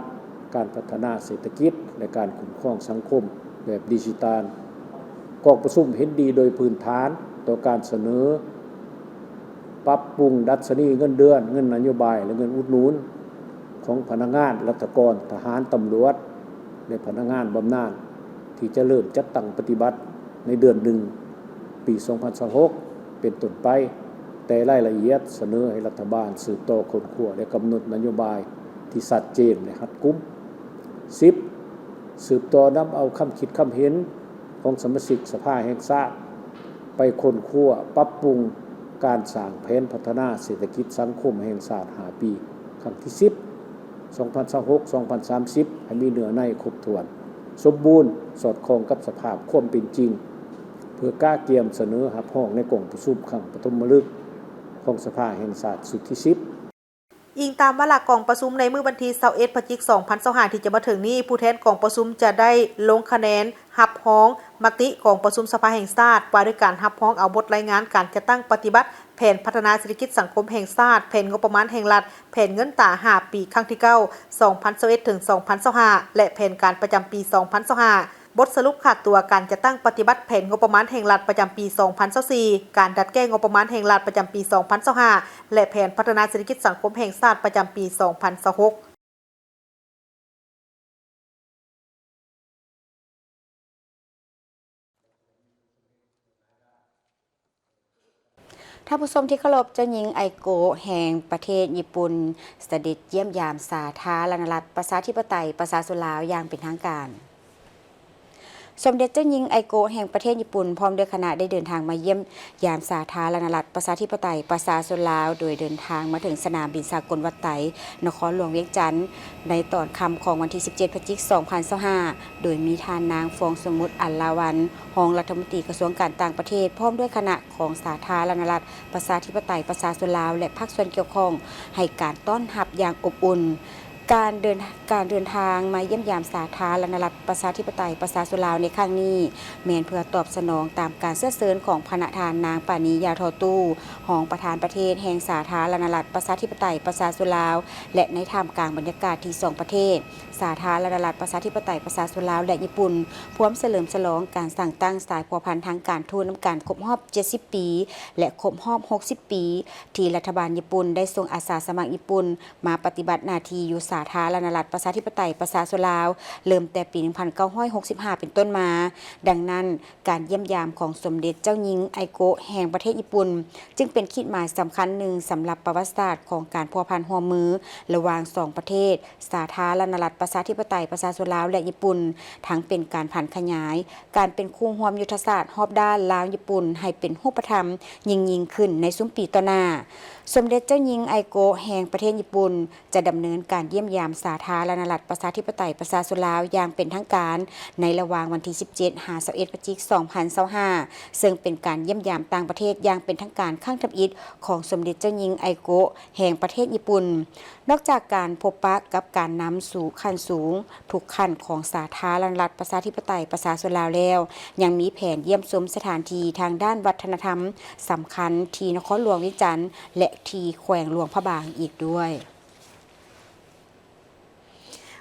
ການພັດທະນາເສດຖະກິດ ແລະ ການຄຸ້ມຄອງສັງຄົມແບບດິຈິຕານ. ກອງປະຊຸມເຫັນດີໂດຍພື້ນຖານຕໍ່ການສະເໜີປັບປຸງດັດຊະນີເງິນເດືອນ, ເງິນນະໂຍບາຍ ແລະ ເງິນອຸດໜູນຂອງພະນັກງານລັດຖະກອນ, ທະຫານ, ຕຳຫຼວດ ແລະ ພະນັກງານບຳນານ ທີ່ຈະເລີ່ມຈັດຕັ້ງປະຕິບັດໃນເດືອນໜຶ່ງ ປີສອງພັນຊາວຫົກ. ເປັນຕົ້ນໄປ, ແຕ່ລາຍລະອຽດສະເໜີໃຫ້ລັດຖະບານສືບຕໍ່ຄົ້ນຄວ້າ ແລະ ກຳນົດນະໂຍບາຍທີ່ຊັດເຈນ ແລະ ຮັດກຸມ. ສິບ, ສືບຕໍ່ນຳເອົາຄຳຄິດຄຳເຫັນຂອງສະມາຊິກສະພາແຫ່ງຊາດ ໄປຄົ້ນຄວ້າປັບປຸງການສ້າງແຜນພັດທະນາເສດຖະກິດສັງຄົມແຫ່ງຊາດຫ້າປີ ຄັ້ງທີສິບ ສອງພັນຊາວຫົກ ສອງພັນສາມສິບ ໃຫ້ມີເນື້ອໃນຄົບຖ້ວນ ສົມບູນ ສອດຄ່ອງກັບສະພາບຄວາມເປັນຈິງ ເພື່ອກະກຽມສະເໜີຮັບຮອງໃນກອງປະຊຸມຄັ້ງປະຖົມມະລຶກຂອງສະພາແຫ່ງຊາດຊຸດທີສິບ. ອີງຕາມວາລະກອງປະຊຸມໃນມື້ວັນທີຊາວເອັດ ພະຈິກ ສອງພັນຊາວຫ້າ ທີ່ຈະມາເຖິງນີ້, ຜູ້ແທນກອງປະຊຸມຈະໄດ້ລົງຄະແນນຮັບຮອງມະຕິກອງປະຊຸມສະພາແຫ່ງຊາດ ວ່າດ້ວຍການຮັບຮອງເອົາບົດລາຍງານການຈັດຕັ້ງປະຕິບັດແຜນພັດທະນາເສດຖະກິດສັງຄົມແຫ່ງຊາດ, ແຜນງົບປະມານແຫ່ງລັດ, ແຜນເງິນຕາຫ້າປີ ຄັ້ງທີເກົ້າ ສອງພັນຊາວເອັດ ເຖິງ ສອງພັນຊາວຫ້າ ແລະ ແຜນການປະຈຳປີ ສອງພັນຊາວຫ້າ, ບົດສະຫຼຸບຄ່າຕົວການຈັດຕັ້ງປະຕິບັດແຜນງົບປະມານແຫ່ງລັດປະຈຳປີ ສອງພັນຊາວສີ່, ການດັດແກ້ງົບປະມານແຫ່ງລັດປະຈຳປີ ສອງພັນຊາວຫ້າ ແລະ ແຜນພັດທະນາເສດຖະກິດສັງຄົມແຫ່ງຊາດປະຈຳປີ ສອງພັນຊາວຫົກ. ທ່ານຜູ້ຊົມທີ່ເຄົາລົບ, ເຈົ້າຍິງໄອໂກະແຫ່ງປະເທດຍີ່ປຸ່ນ ສະເດັດຢ້ຽມຢາມສາທາລະນະລັດ ປະຊາທິປະໄຕ ປະຊາຊົນລາວຢ່າງເປັນທາງການ. ສົມເດັດເຈົ້າຍິງໄອໂກະແຫ່ງປະເທດຍີ່ປຸ່ນ ພ້ອມດ້ວຍຄະນະ ໄດ້ເດີນທາງມາຢ້ຽມຢາມສາທາລະນະລັດ ປະຊາທິປະໄຕ ປະຊາຊົນລາວ ໂດຍເດີນທາງມາເຖິງສະໜາມບິນສາກົນວັດໄຕ ນະຄອນຫຼວງວຽງຈັນ ໃນຕອນຄ່ຳຂອງວັນທີສິບເຈັດ ພະຈິກ ສອງພັນຊາວຫ້າ ໂດຍມີທ່ານນາງ ຟອງສະໝຸດ ອັນລາວັນ ຮອງລັດຖະມົນຕີກະຊວງການຕ່າງປະເທດ ພ້ອມດ້ວຍຄະນະຂອງສາທາລະນະລັດ ປະຊາທິປະໄຕ ປະຊາຊົນລາວ ແລະ ພາກສ່ວນກ່ຽວຂ້ອງ ໃຫ້ການຕ້ອນຮັບຢ່າງອົບອຸ່ນ. ການເດີນ, ການເດີນທາງມາຢ້ຽມຢາມສາທາລະນະລັດ ປະຊາທິປະໄຕ ປະຊາຊົນລາວໃນຄັ້ງນີ້ ແມ່ນເພື່ອຕອບສະໜອງຕາມການເຊື້ອເຊີນຂອງພະນະທ່ານນາງ ປານີ ຢາທໍ່ຕູ້ ຮອງປະທານປະເທດແຫ່ງສາທາລະນະລັດ ປະຊາທິປະໄຕ ປະຊາຊົນລາວ ແລະ ໃນທ່າມກາງບັນຍາກາດທີ່ສອງປະເທດ ສາທາລະນະລັດ ປະຊາທິປະໄຕ ປະຊາຊົນລາວ ແລະ ຍີ່ປຸ່ນ ພວມສະເຫຼີມສະຫຼອງການສ້າງຕັ້ງສາຍພົວພັນທາງການທູດນຳກັນຄົບຮອບເຈັດສິບປີ ແລະ ຄົບຮອບຫົກສິບປີ ທີ່ລັດຖະບານຍີ່ປຸ່ນໄດ້ສົ່ງອາສາສະໝັກຍີ່ປຸ່ນ ມາປະຕິບັດໜ້າທີ່ຢູ່ສາທາລະນະລັດ ປະຊາທິປະໄຕ ປະຊາຊົນລາວ ເລີ່ມແຕ່ປີໜຶ່ງພັນເກົ້າຮ້ອຍຫົກສິບຫ້າເປັນຕົ້ນມາ. ດັ່ງນັ້ນ, ການຢ້ຽມຢາມຂອງສົມເດັດເຈົ້າຍິງໄອໂກະແຫ່ງປະເທດຍີ່ປຸ່ນ ຈຶ່ງເປັນຂີດໝາຍສຳຄັນໜຶ່ງສຳລັບປະຫວັດສາດຂອງການພົວພັນຮ່ວມມືລະຫວ່າງສອງປະເທດ ສາທາລະນະລັດ ປະຊາທິປະໄຕ ປະຊາຊົນລາວ ແລະ ຍີ່ປຸ່ນ, ທັງເປັນການຜັນຂະຫຍາຍ ການເປັນຄູ່ຮ່ວມຍຸດທະສາດຮອບດ້ານລາວຍີ່ປຸ່ນໃຫ້ເປັນຮູບປະທຳຍິ່ງໆຂຶ້ນໃນຊຸມປີຕໍ່ໜ້າ. ສົມເດັດເຈົ້າຍິງໄອໂກະແຫ່ງປະເທດຍີ່ປຸ່ນ ຈະດຳເນີນການຢ້ຽມຢາມສາທາລະນະລັດ ປະຊາທິປະໄຕ ປະຊາຊົນລາວຢ່າງເປັນທາງການ ໃນລະຫວ່າງວັນທີສິບເຈັດ ຫາ ຊາວເອັດ ພະຈິກ ສອງພັນຊາວຫ້າ ເຊິ່ງເປັນການຢ້ຽມຢາມຕ່າງປະເທດຢ່າງເປັນທາງການຄັ້ງທຳອິດຂອງສົມເດັດເຈົ້າຍິງໄອໂກະແຫ່ງປະເທດຍີ່ປຸ່ນ. ນອກຈາກການພົບປະກັບການນຳສູງ ຂັ້ນສູງທຸກຂັ້ນຂອງສາທາລະນະລັດ ປະຊາທິປະໄຕ ປະຊາຊົນລາວແລ້ວ, ຍັງມີແຜນຢ້ຽມຊົມສະຖານທີ່ທາງດ້ານວັດທະນະທຳສຳຄັນທີ່ນະຄອນຫຼວງວຽງຈັນ ແລະ ທີ່ແຂວງຫຼວງພະບາງອີກດ້ວຍ.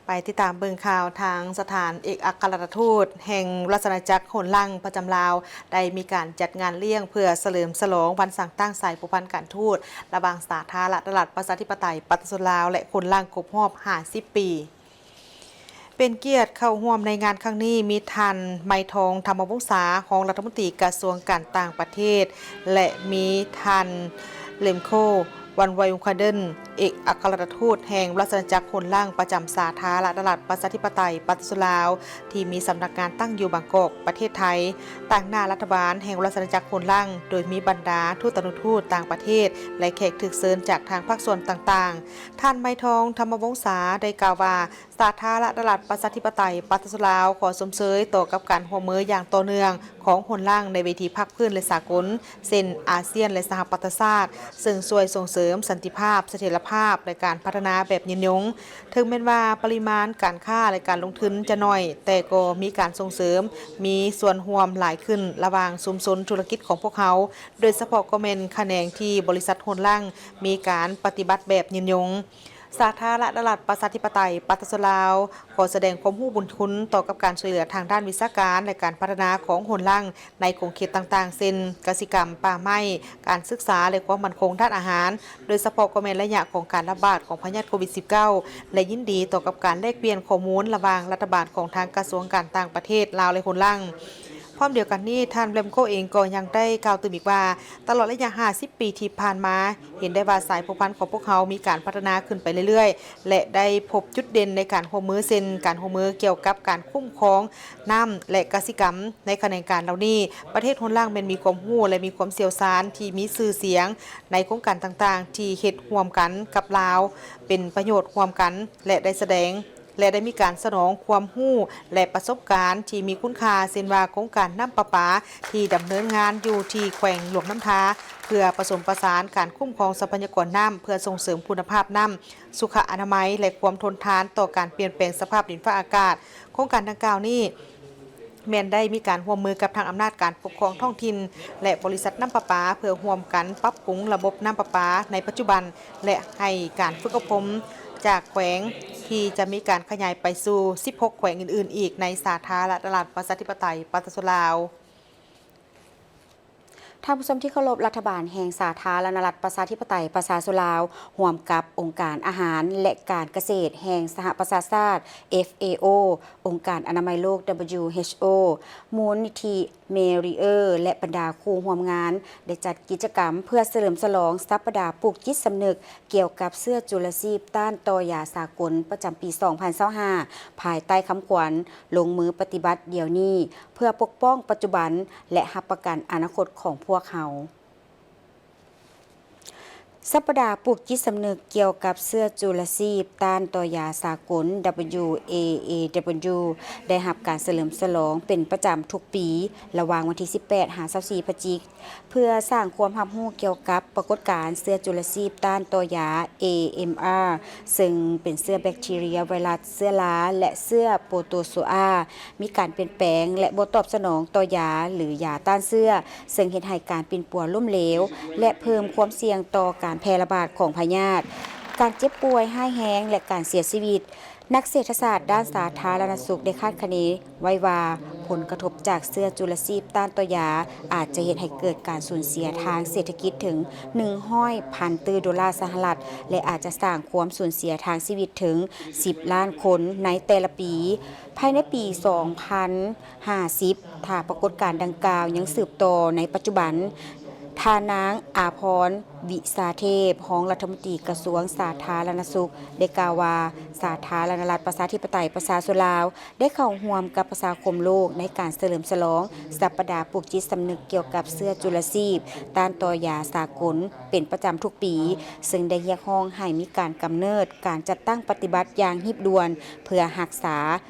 ໄປຕິດຕາມເບິ່ງຂ່າວທາງສະຖານເອກອັກຄະລັດຖະທູດແຫ່ງລາຊະອານາຈັກໂຮນລັງປະຈຳລາວ ໄດ້ມີການຈັດງານລ້ຽງເພື່ອສະເຫຼີມສະຫຼອງວັນສ້າງຕັ້ງສາຍພົວພັນການທູດລະຫວ່າງສາທາລະນະລັດ ປະຊາທິປະໄຕ ປະຊາຊົນລາວ ແລະ ໂຮນລັງຄົບຮອບຫ້າສິບປີ. ເປັນກຽດເຂົ້າຮ່ວມໃນງານຄັ້ງນີ້ ມີທ່ານ ໄມທອງ ທຳມະວົງສາ ຮອງລັດຖະມົນຕີກະຊວງການຕ່າງປະເທດ ແລະ ມີທ່ານ ເລັມໂຄ ວັນໄວວົງຄາເດີນ ເອກອັກຄະລັດຖະທູດແຫ່ງລາຊະອານາຈັກໂຮນລັງປະຈຳສາທາລະນະລັດ ປະຊາທິປະໄຕ ປະຊາຊົນລາວ ທີ່ມີສຳນັກງານຕັ້ງຢູ່ບາງກອກ ປະເທດໄທ, ຕາງໜ້າລັດຖະບານແຫ່ງລາຊະອານາຈັກໂຮນລັງ ໂດຍມີບັນດາທູດຕານຸທູດຕ່າງປະເທດ ແລະ ແຂກຖືກເຊີນຈາກທາງພາກສ່ວນຕ່າງໆ. ທ່ານ ໄມທອງ ທຳມະວົງສາ ໄດ້ກ່າວວ່າ ສາທາລະນະລັດ ປະຊາທິປະໄຕ ປະຊາຊົນລາວ ຂໍຊົມເຊີຍຕໍ່ກັບການຮ່ວມມືຢ່າງຕໍ່ເນື່ອງຂອງໂຮນລັງໃນເວທີພາກພື້ນ ແລະ ສາກົນ ເຊັ່ນ ອາຊຽນ ແລະ ສະຫະປະຊາຊາດ, ເຊິ່ງຊ່ວຍສົ່ງເສີມສັນຕິພາບ, ສະຖຽນລະພາບ ແລະ ການພັດທະນາແບບຍືນຍົງ. ເຖິງແມ່ນວ່າປະລິມານການຄ້າ ແລະ ການລົງທຶນຈະໜ້ອຍ, ແຕ່ກໍມີການສົ່ງເສີມ, ມີສ່ວນຮ່ວມຫຼາຍຂຶ້ນລະຫວ່າງຊຸມຊົນທຸລະກິດຂອງພວກເຮົາ, ໂດຍສະເພາະກໍແມ່ນຂະແໜງທີ່ບໍລິສັດໂຮນລັງມີການປະຕິບັດແບບຍືນຍົງ. ສາທາລະນະລັດ ປະຊາທິປະໄຕ ປະຊາຊົນລາວ ຂໍສະແດງຄວາມຮູ້ບຸນຄຸນຕໍ່ກັບການຊ່ວຍເຫຼືອທາງດ້ານວິຊາການ ແລະ ການພັດທະນາຂອງໂຮນລັງໃນຂົງເຂດຕ່າງໆ ເຊັ່ນ ກະສິກຳ, ປ່າໄມ້, ການສຶກສາ ແລະ ຄວາມໝັ້ນຄົງດ້ານອາຫານ, ໂດຍສະເພາະກໍແມ່ນໄລຍະຂອງການລະບາດຂອງພະຍາດໂຄວິດສິບເກົ້າ ແລະ ຍິນດີຕໍ່ກັບການແລກປ່ຽນຂໍ້ມູນລະຫວ່າງລັດຖະບານຂອງທາງກະຊວງການຕ່າງປະເທດລາວ ແລະ ໂຮນລັງ. ພ ພ້ອມດຽວກັນນີ້, ທ່ານ ແບມໂກ ເອງກໍຍັງໄດ້ກ່າວຕື່ມອີກວ່າ, ຕະຫຼອດໄລຍະຫ້າສິບປີທີ່ຜ່ານມາ, ເຫັນໄດ້ວ່າສາຍພົວພັນຂອງພວກເຮົາມີການພັດທະນາຂຶ້ນໄປເລື້ອຍໆ ແລະ ໄດ້ພົບຈຸດເດັ່ນໃນການຮ່ວມມື, ເຊັ່ນ ການຮ່ວມມືກ່ຽວກັບການຄຸ້ມຄອງນ້ຳ ແລະ ກະສິກຳ. ໃນຂະແໜງການເຫຼົ່ານີ້, ປະເທດໂຮນລາງແມ່ນມີຄວາມຮູ້ ແລະ ມີຄວາມຊ່ຽວຊານທີ່ມີຊື່ສຽງໃນໂຄງການຕ່າງໆ ທີ່ເຮັດຮ່ວມກັນກັບລາວ ເປັນປະໂຫຍດຮ່ວມກັນ ແລະ ໄດ້ສະແດງ ແລະ ໄດ້ມີການສະໜອງຄວາມຮູ້ ແລະ ປະສົບການທີ່ມີຄຸນຄ່າ, ເຊັ່ນວ່າ ໂຄງການນ້ຳປະປາທີ່ດຳເນີນງານຢູ່ທີ່ແຂວງຫຼວງນ້ຳທາ ເພື່ອປະສົມປະສານການຄຸ້ມຄອງຊັບພະຍາກອນນ້ຳ ເພື່ອສົ່ງເສີມຄຸນນະພາບນ້ຳ, ສຸຂະອະນາໄມ ແລະ ຄວາມທົນທານຕໍ່ການປ່ຽນແປງສະພາບດິນຟ້າອາກາດ. ໂຄງການດັ່ງກ່າວນີ້ ແມ່ນໄດ້ມີການຮ່ວມມືກັບທາງອຳນາດການປົກຄອງທ້ອງຖິ່ນ ແລະ ບໍລິສັດນ້ຳປະປາ ເພື່ອຮ່ວມກັນປັບປຸງລະບົບນ້ຳປະປາໃນປັດຈຸບັນ ແລະ ໃຫ້ການຝຶກອົບຮົມຈາກແຂວງ ທີ່ຈະມີການຂະຫຍາຍໄປສູ່ສິບຫົກແຂວງອື່ນໆອີກ ໃນສາທາລະນະລັດປະຊາທິປະໄຕປະຊາຊົນລາວ. ທ່ານຜູ້ຊົມທີ່ເຄົາລົບ, ລັດຖະບານແຫ່ງສາທາລະນະລັດປະຊາທິປະໄຕປະຊາຊົນລາວ ຮ່ວມກັບອົງການອາຫານ ແລະ ການກະເສດແຫ່ງສະຫະປະຊາຊາດ ເອັຟເອໂອ, ອົງການອະນາໄມໂລກ ດັບເບິນຢູເອັດໂອ, ມູນນິທິ ເມຣີເອີ ແລະ ບັນດາຄູ່ຮ່ວມງານ ໄດ້ຈັດກິດຈະກຳເພື່ອສະເຫຼີມສະຫຼອງສັບປະດາປູກຈິດສຳນຶກກ່ຽວກັບເຊື້ອຈຸລະຊີບຕ້ານຕໍ່ຢາສາກົນ ປະຈຳປີສອງພັນຊາວຫ້າ ພາຍໃຕ້ຄຳຂວັນ ລົງມືປະຕິບັດດຽວນີ້ ເພື່ອປົກປ້ອງປັດຈຸບັນ ແລະ ຮັບປະກັນອະນາຄົດຂອງພວກເຮົາ. ສັບປະດາປູກຈິດສຳນຶກກ່ຽວກັບເຊື້ອຈຸລະຊີບຕ້ານຕໍ່ຢາສາກົນ ດັບເບິນຢູເອເອດັບເບິນຢູ ໄດ້ຮັບການສະເຫຼີມສະຫຼອງເປັນປະຈຳທຸກປີ ລະຫວ່າງວັນທີສິບແປດຫາຊາວສີ່ພະຈິກ ເພື່ອສ້າງຄວາມຮັບຮູ້ກ່ຽວກັບປາກົດການເຊື້ອຈຸລະຊີບຕ້ານຕໍ່ຢາ ເອເອັມອາ ເຊິ່ງເປັນເຊື້ອແບັກທີເຣຍ, ໄວຣັສ, ເຊື້ອລາ ແລະ ເຊື້ອໂປໂຕໂຊອາ ມີການປ່ຽນແປງ ແລະ ບໍ່ຕອບສະໜອງຕໍ່ຢາ ຫຼື ຢາຕ້ານເຊື້ອ, ເຊິ່ງເຮັດໃຫ້ການປິ່ນປົວລົ້ມເຫຼວ ແລະ ເພີ່ມຄວາມສ່ຽງຕໍ່ການແຜ່ລະບາດຂອງພະຍາດ, ການເຈັບປ່ວຍຮ້າຍແຮງ ແລະ ການເສຍຊີວິດ. ນັກເສດຖະສາດດ້ານສາທາລະນະສຸກໄດ້ຄາດຄະເນໄວ້ວ່າ, ຜົນກະທົບຈາກເຊື້ອຈຸລະຊີບຕ້ານຕໍ່ຢາ ອາດຈະເຮັດໃຫ້ເກີດການສູນເສຍທາງເສດຖະກິດເຖິງໜຶ່ງຮ້ອຍພັນຕື້ໂດລາສະຫະລັດ ແລະ ອາດຈະສ້າງຄວາມສູນເສຍທາງຊີວິດເຖິງສິບລ້ານຄົນໃນແຕ່ລະປີ. ພາຍໃນປີສອງພັນຫ້າສິບ ຖ້າປາກົດການດັ່ງກ່າວຍັງສືບຕໍ່ໃນປັດຈຸບັນ, ທ່ານນາງ ອາພອນ ວິສາເທບ ຮອງລັດຖະມົນຕີກະຊວງສາທາລະນະສຸກ ໄດ້ກ່າວວ່າ ສາທາລະນະລັດປະຊາທິປະໄຕປະຊາຊົນລາວ ໄດ້ເຂົ້າຮ່ວມກັບປະຊາຄົມໂລກໃນການສະເຫຼີມສະຫຼອງສັບປະດາປູກຈິດສຳນຶກກ່ຽວກັບເຊື້ອຈຸລະຊີບຕ້ານຕໍ່ຢາສາກົນເປັນປະຈຳທຸກປີ, ເຊິ່ງໄດ້ຮຽກຮ້ອງໃຫ້ມີການກຳເນີດການຈັດຕັ້ງປະຕິບັດຢ່າງຮີບດ່ວນ ເພື່ອຮັກສາ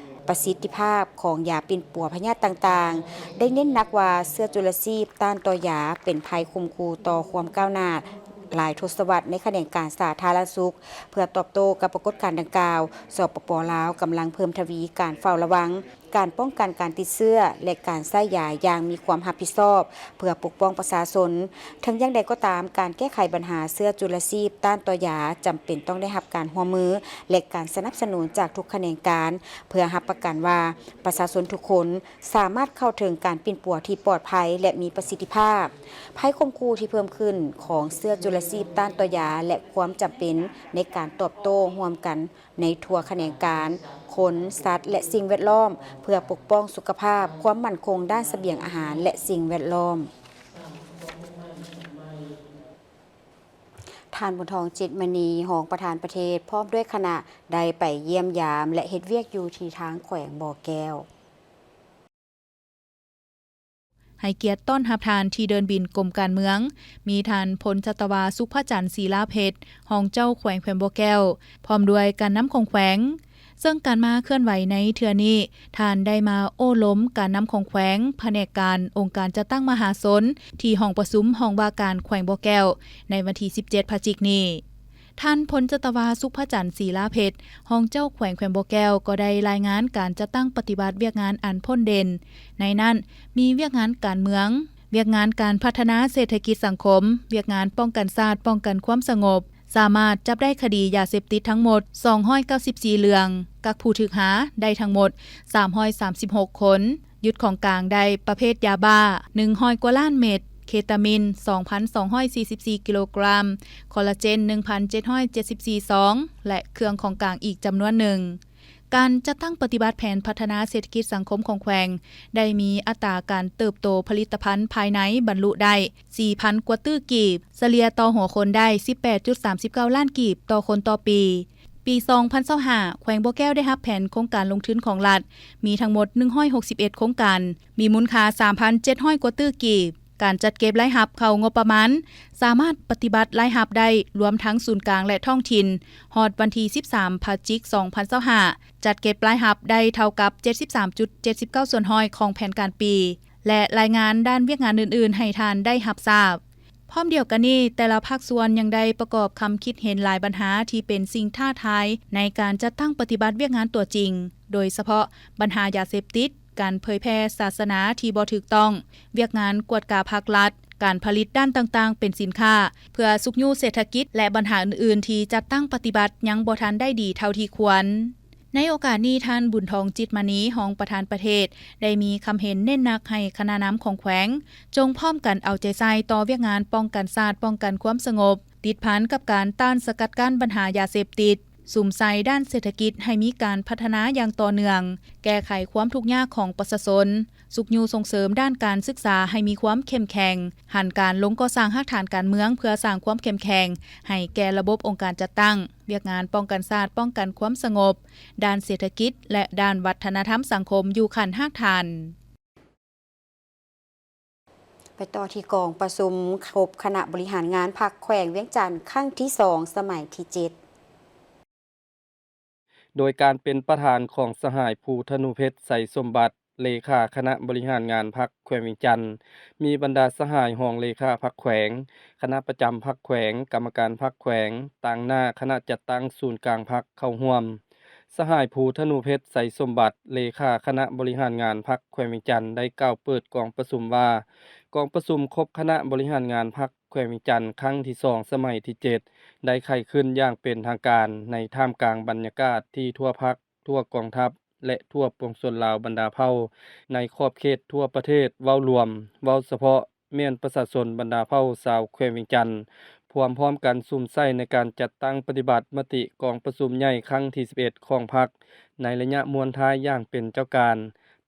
ປະສິດທິພາບຂອງຢາປິ່ນປົວພະຍາດຕ່າງໆ, ໄດ້ເນັ້ນໜັກວ່າເຊື້ອຈຸລະຊີບຕ້ານຕໍ່ຢາເປັນໄພຂົ່ມຂູ່ຕໍ່ຄວາມກ້າວໜ້າຫຼາຍທົດສະວັດໃນຂະແໜງການສາທາລະນະສຸກ. ເພື່ອຕອບໂຕ້ກັບປາກົດການດັ່ງກ່າວ, ສປປ ລາວ ກຳລັງເພີ່ມທະວີການເຝົ້າລະວັງ, ການປ້ອງກັນການຕິດເຊື້ອ ແລະ ການໃຊ້ຢາຢ່າງມີຄວາມຮັບຜິດຊອບ ເພື່ອປົກປ້ອງປະຊາຊົນ. ເຖິງຢ່າງໃດກໍຕາມ, ການແກ້ໄຂບັນຫາເຊື້ອຈຸລະຊີບຕ້ານຕໍ່ຢາ ຈຳເປັນຕ້ອງໄດ້ຮັບການຮ່ວມມື ແລະ ການສະໜັບສະໜູນຈາກທຸກຂະແໜງການ ເພື່ອຮັບປະກັນວ່າປະຊາຊົນທຸກຄົນສາມາດເຂົ້າເຖິງການປິ່ນປົວທີ່ປອດໄພ ແລະ ມີປະສິດທິພາບ. ໄພຂົ່ມຂູ່ທີ່ເພີ່ມຂຶ້ນຂອງເຊື້ອຈຸລະຊີບຕ້ານຕໍ່ຢາ ແລະ ຄວາມຈຳເປັນໃນການຕອບໂຕ້ຮ່ວມກັນໃນທົ່ວຂະແໜງການ ຄົນ, ສັດ ແລະ ສິ່ງແວດລ້ອມ ເພື່ອປົກປ້ອງສຸຂະພາບ, ຄວາມໝັ້ນຄົງດ້ານສະບຽງອາຫານ ແລະ ສິ່ງແວດລ້ອມ. ທ່ານ ບຸນທອງ ຈິດມະນີ ຮອງປະທານປະເທດ ພ້ອມດ້ວຍຄະນະ ໄດ້ໄປຢ້ຽມຢາມ ແລະ ເຮັດວຽກຢູ່ທີ່ທາງແຂວງບໍ່ແກ້ວ. ໃຫ້ກຽດຕ້ອນຮັບທ່ານທີ່ເດີ່ນບິນກົມການເມືອງ, ມີທ່ານ ພົນຈັດຕະວາ ສຸພະຈັນ ສີລາເພັດ ຮອງເຈົ້າແຂວງ ແຂວງບໍ່ແກ້ວ ພ້ອມດ້ວຍການນຳຂອງແຂວງ. ເຊິ່ງການມາເຄື່ອນໄຫວໃນເທື່ອນີ້, ທ່ານໄດ້ມາໂອ້ລົມການນຳຂອງແຂວງ, ພະແນກການ, ອົງການຈັດຕັ້ງມະຫາຊົນ ທີ່ຫ້ອງປະຊຸມຫ້ອງວ່າການແຂວງບໍ່ແກ້ວ ໃນວັນທີສິບເຈັດພະຈິກນີ້. ທ່ານ ພົນຈັດຕະວາ ສຸພະຈັນ ສີລາເພັດ ຮອງເຈົ້າແຂວງ ແຂວງບໍ່ແກ້ວ ກໍໄດ້ລາຍງານການຈັດຕັ້ງປະຕິບັດວຽກງານອັນໂດດເດັ່ນ, ໃນນັ້ນມີວຽກງານການເມືອງ, ວຽກງານການພັດທະນາເສດຖະກິດສັງຄົມ, ວຽກງານປ້ອງກັນຊາດ, ປ້ອງກັນຄວາມສະຫງົບ, ສາມາດຈັບໄດ້ຄະດີຢາເສບຕິດທັງໝົດສອງຮ້ອຍເກົ້າສິບສີ່ເລື່ອງ, ກັກຜູ້ຖືກຫາໄດ້ທັງໝົດສາມຮ້ອຍສາມສິບຫົກຄົນ, ຍຶດຂອງກາງໄດ້ປະເພດຢາບ້າໜຶ່ງຮ້ອຍກວ່າລ້ານເມັດ, ເຄຕາມິນສອງພັນສອງຮ້ອຍສີ່ສິບສີ່ກິໂລກຣາມ, ຄໍລາເຈນໜຶ່ງພັນເຈັດຮ້ອຍເຈັດສິບສີ່ຊອງ ແລະ ເຄື່ອງຂອງກາງອີກຈຳນວນໜຶ່ງ. ການຈັດຕັ້ງປະຕິບັດແຜນພັດທະນາເສດຖະກິດສັງຄົມຂອງແຂວງ ໄດ້ມີອັດຕາການເຕີບໂຕຜະລິດຕະພັນພາຍໃນບັນລຸໄດ້ ສີ່ພັນກວ່າຕື້ກີບ, ສະເລ່ຍຕໍ່ຫົວຄົນໄດ້ ສິບແປດຈຸດສາມສິບເກົ້າລ້ານກີບຕໍ່ຄົນຕໍ່ປີ. ປີສອງພັນຊາວຫ້າ ແຂວງບໍ່ແກ້ວໄດ້ຮັບແຜນໂຄງການລົງທຶນຂອງລັດ ມີທັງໝົດ ໜຶ່ງຮ້ອຍຫົກສິບເອັດໂຄງການ, ມີມູນຄ່າ ສາມພັນເຈັດຮ້ອຍກວ່າຕື້ກີບ. ການຈັດເກັບລາຍຮັບເຂົ້າງົບປະມານ ສາມາດປະຕິບັດລາຍຮັບໄດ້ລວມທັງສູນກາງ ແລະ ທ້ອງຖິ່ນ ຮອດວັນທີ ສິບສາມ ພະຈິກ ສອງພັນຊາວຫ້າ ຈັດເກັບລາຍຮັບໄດ້ເທົ່າກັບ ເຈັດສິບສາມຈຸດເຈັດສິບເກົ້າສ່ວນຮ້ອຍຂອງແຜນການປີ ແລະ ລາຍງານດ້ານວຽກງານອື່ນໆໃຫ້ທ່ານໄດ້ຮັບຊາບ. ພ້ອມດຽວກັນນີ້, ແຕ່ລະພາກສ່ວນຍັງໄດ້ປະກອບຄຳຄິດເຫັນຫຼາຍບັນຫາທີ່ເປັນສິ່ງທ້າທາຍໃນການຈັດຕັ້ງປະຕິບັດວຽກງານຕົວຈິງ, ໂດຍສະເພາະບັນຫາຢາເສບຕິດ, ການເຜີຍແຜ່ສາສະໜາທີ່ບໍ່ຖືກຕ້ອງ, ວຽກງານກວດກາພາກລັດ, ການຜະລິດດ້ານຕ່າງໆເປັນສິນຄ້າ ເພື່ອຊຸກຍູ້ເສດຖະກິດ ແລະ ບັນຫາອື່ນໆທີ່ຈັດຕັ້ງປະຕິບັດຍັງບໍ່ທັນໄດ້ດີເທົ່າທີ່ຄວນ. ໃນໂອກາດນີ້, ທ່ານ ບຸນທອງ ຈິດມະນີ ຮອງປະທານປະເທດ ໄດ້ມີຄຳເຫັນເນັ້ນໜັກໃຫ້ຄະນະນຳຂອງແຂວງ ຈົ່ງພ້ອມກັນເອົາໃຈໃສ່ຕໍ່ວຽກງານປ້ອງກັນຊາດ, ປ້ອງກັນຄວາມສະຫງົບ, ຕິດພັນກັບການຕ້ານສະກັດກັ້ນບັນຫາຢາເສບຕິດ, ສຸມໃສ່ດ້ານເສດຖະກິດໃຫ້ມີການພັດທະນາຢ່າງຕໍ່ເນື່ອງ, ແກ້ໄຂຄວາມທຸກຍາກຂອງປະຊາຊົນ, ຊຸກຍູ້ສົ່ງເສີມດ້ານການສຶກສາໃຫ້ມີຄວາມເຂັ້ມແຂງ, ຫັນການລົງກໍ່ສ້າງຮາກຖານການເມືອງເພື່ອສ້າງຄວາມເຂັ້ມແຂງໃຫ້ແກ່ລະບົບອົງການຈັດຕັ້ງ, ວຽກງານປ້ອງກັນຊາດ, ປ້ອງກັນຄວາມສະຫງົບ, ດ້ານເສດຖະກິດ ແລະ ດ້ານວັດທະນະທຳສັງຄົມຢູ່ຂັ້ນຮາກຖານ. ໄປຕໍ່ທີ່ກອງປະຊຸມຄົບຄະນະບໍລິຫານງານພັກແຂວງວຽງຈັນ ຄັ້ງທີສອງ ສະໄໝທີເຈັດ. ໂດຍການເປັນປະທານຂອງສະຫາຍ ພູທະນູເພັດ ໄຊສົມບັດ ເລຂາຄະນະບໍລິຫານງານພັກແຂວງວຽງຈັນ, ມີບັນດາສະຫາຍຮອງເລຂາພັກແຂວງ, ຄະນະປະຈຳພັກແຂວງ, ກຳມະການພັກແຂວງ, ຕາງໜ້າຄະນະຈັດຕັ້ງສູນກາງພັກເຂົ້າຮ່ວມ. ສະຫາຍ ພູທະນູເພັດ ໄຊສົມບັດ ເລຂາຄະນະບໍລິຫານງານພັກແຂວງວຽງຈັນ ໄດ້ກ່າວເປີດກອງປະຊຸມວ່າ, ກອງປະຊຸມຄົບຄະນະບໍລິຫານງານພັກແຂວງວຽງຈັນ ຄັ້ງທີສອງ ສະໄໝທີເຈັດ ໄດ້ໄຂຂຶ້ນຢ່າງເປັນທາງການ ໃນທ່າມກາງບັນຍາກາດທີ່ທົ່ວພັກ, ທົ່ວກອງທັບ ແລະ ທົ່ວປວງຊົນລາວບັນດາເຜົ່າ ໃນຂອບເຂດທົ່ວປະເທດເວົ້າລວມ, ເວົ້າສະເພາະ ແມ່ນປະຊາຊົນບັນດາເຜົ່າຊາວແຂວງວຽງຈັນ ພວມພ້ອມກັນສຸມໃສ່ໃນການຈັດຕັ້ງປະຕິບັດມະຕິກອງປະຊຸມໃຫຍ່ຄັ້ງທີສິບເອັດຂອງພັກ ໃນໄລຍະມ້ວນທ້າຍຢ່າງເປັນເຈົ້າການ,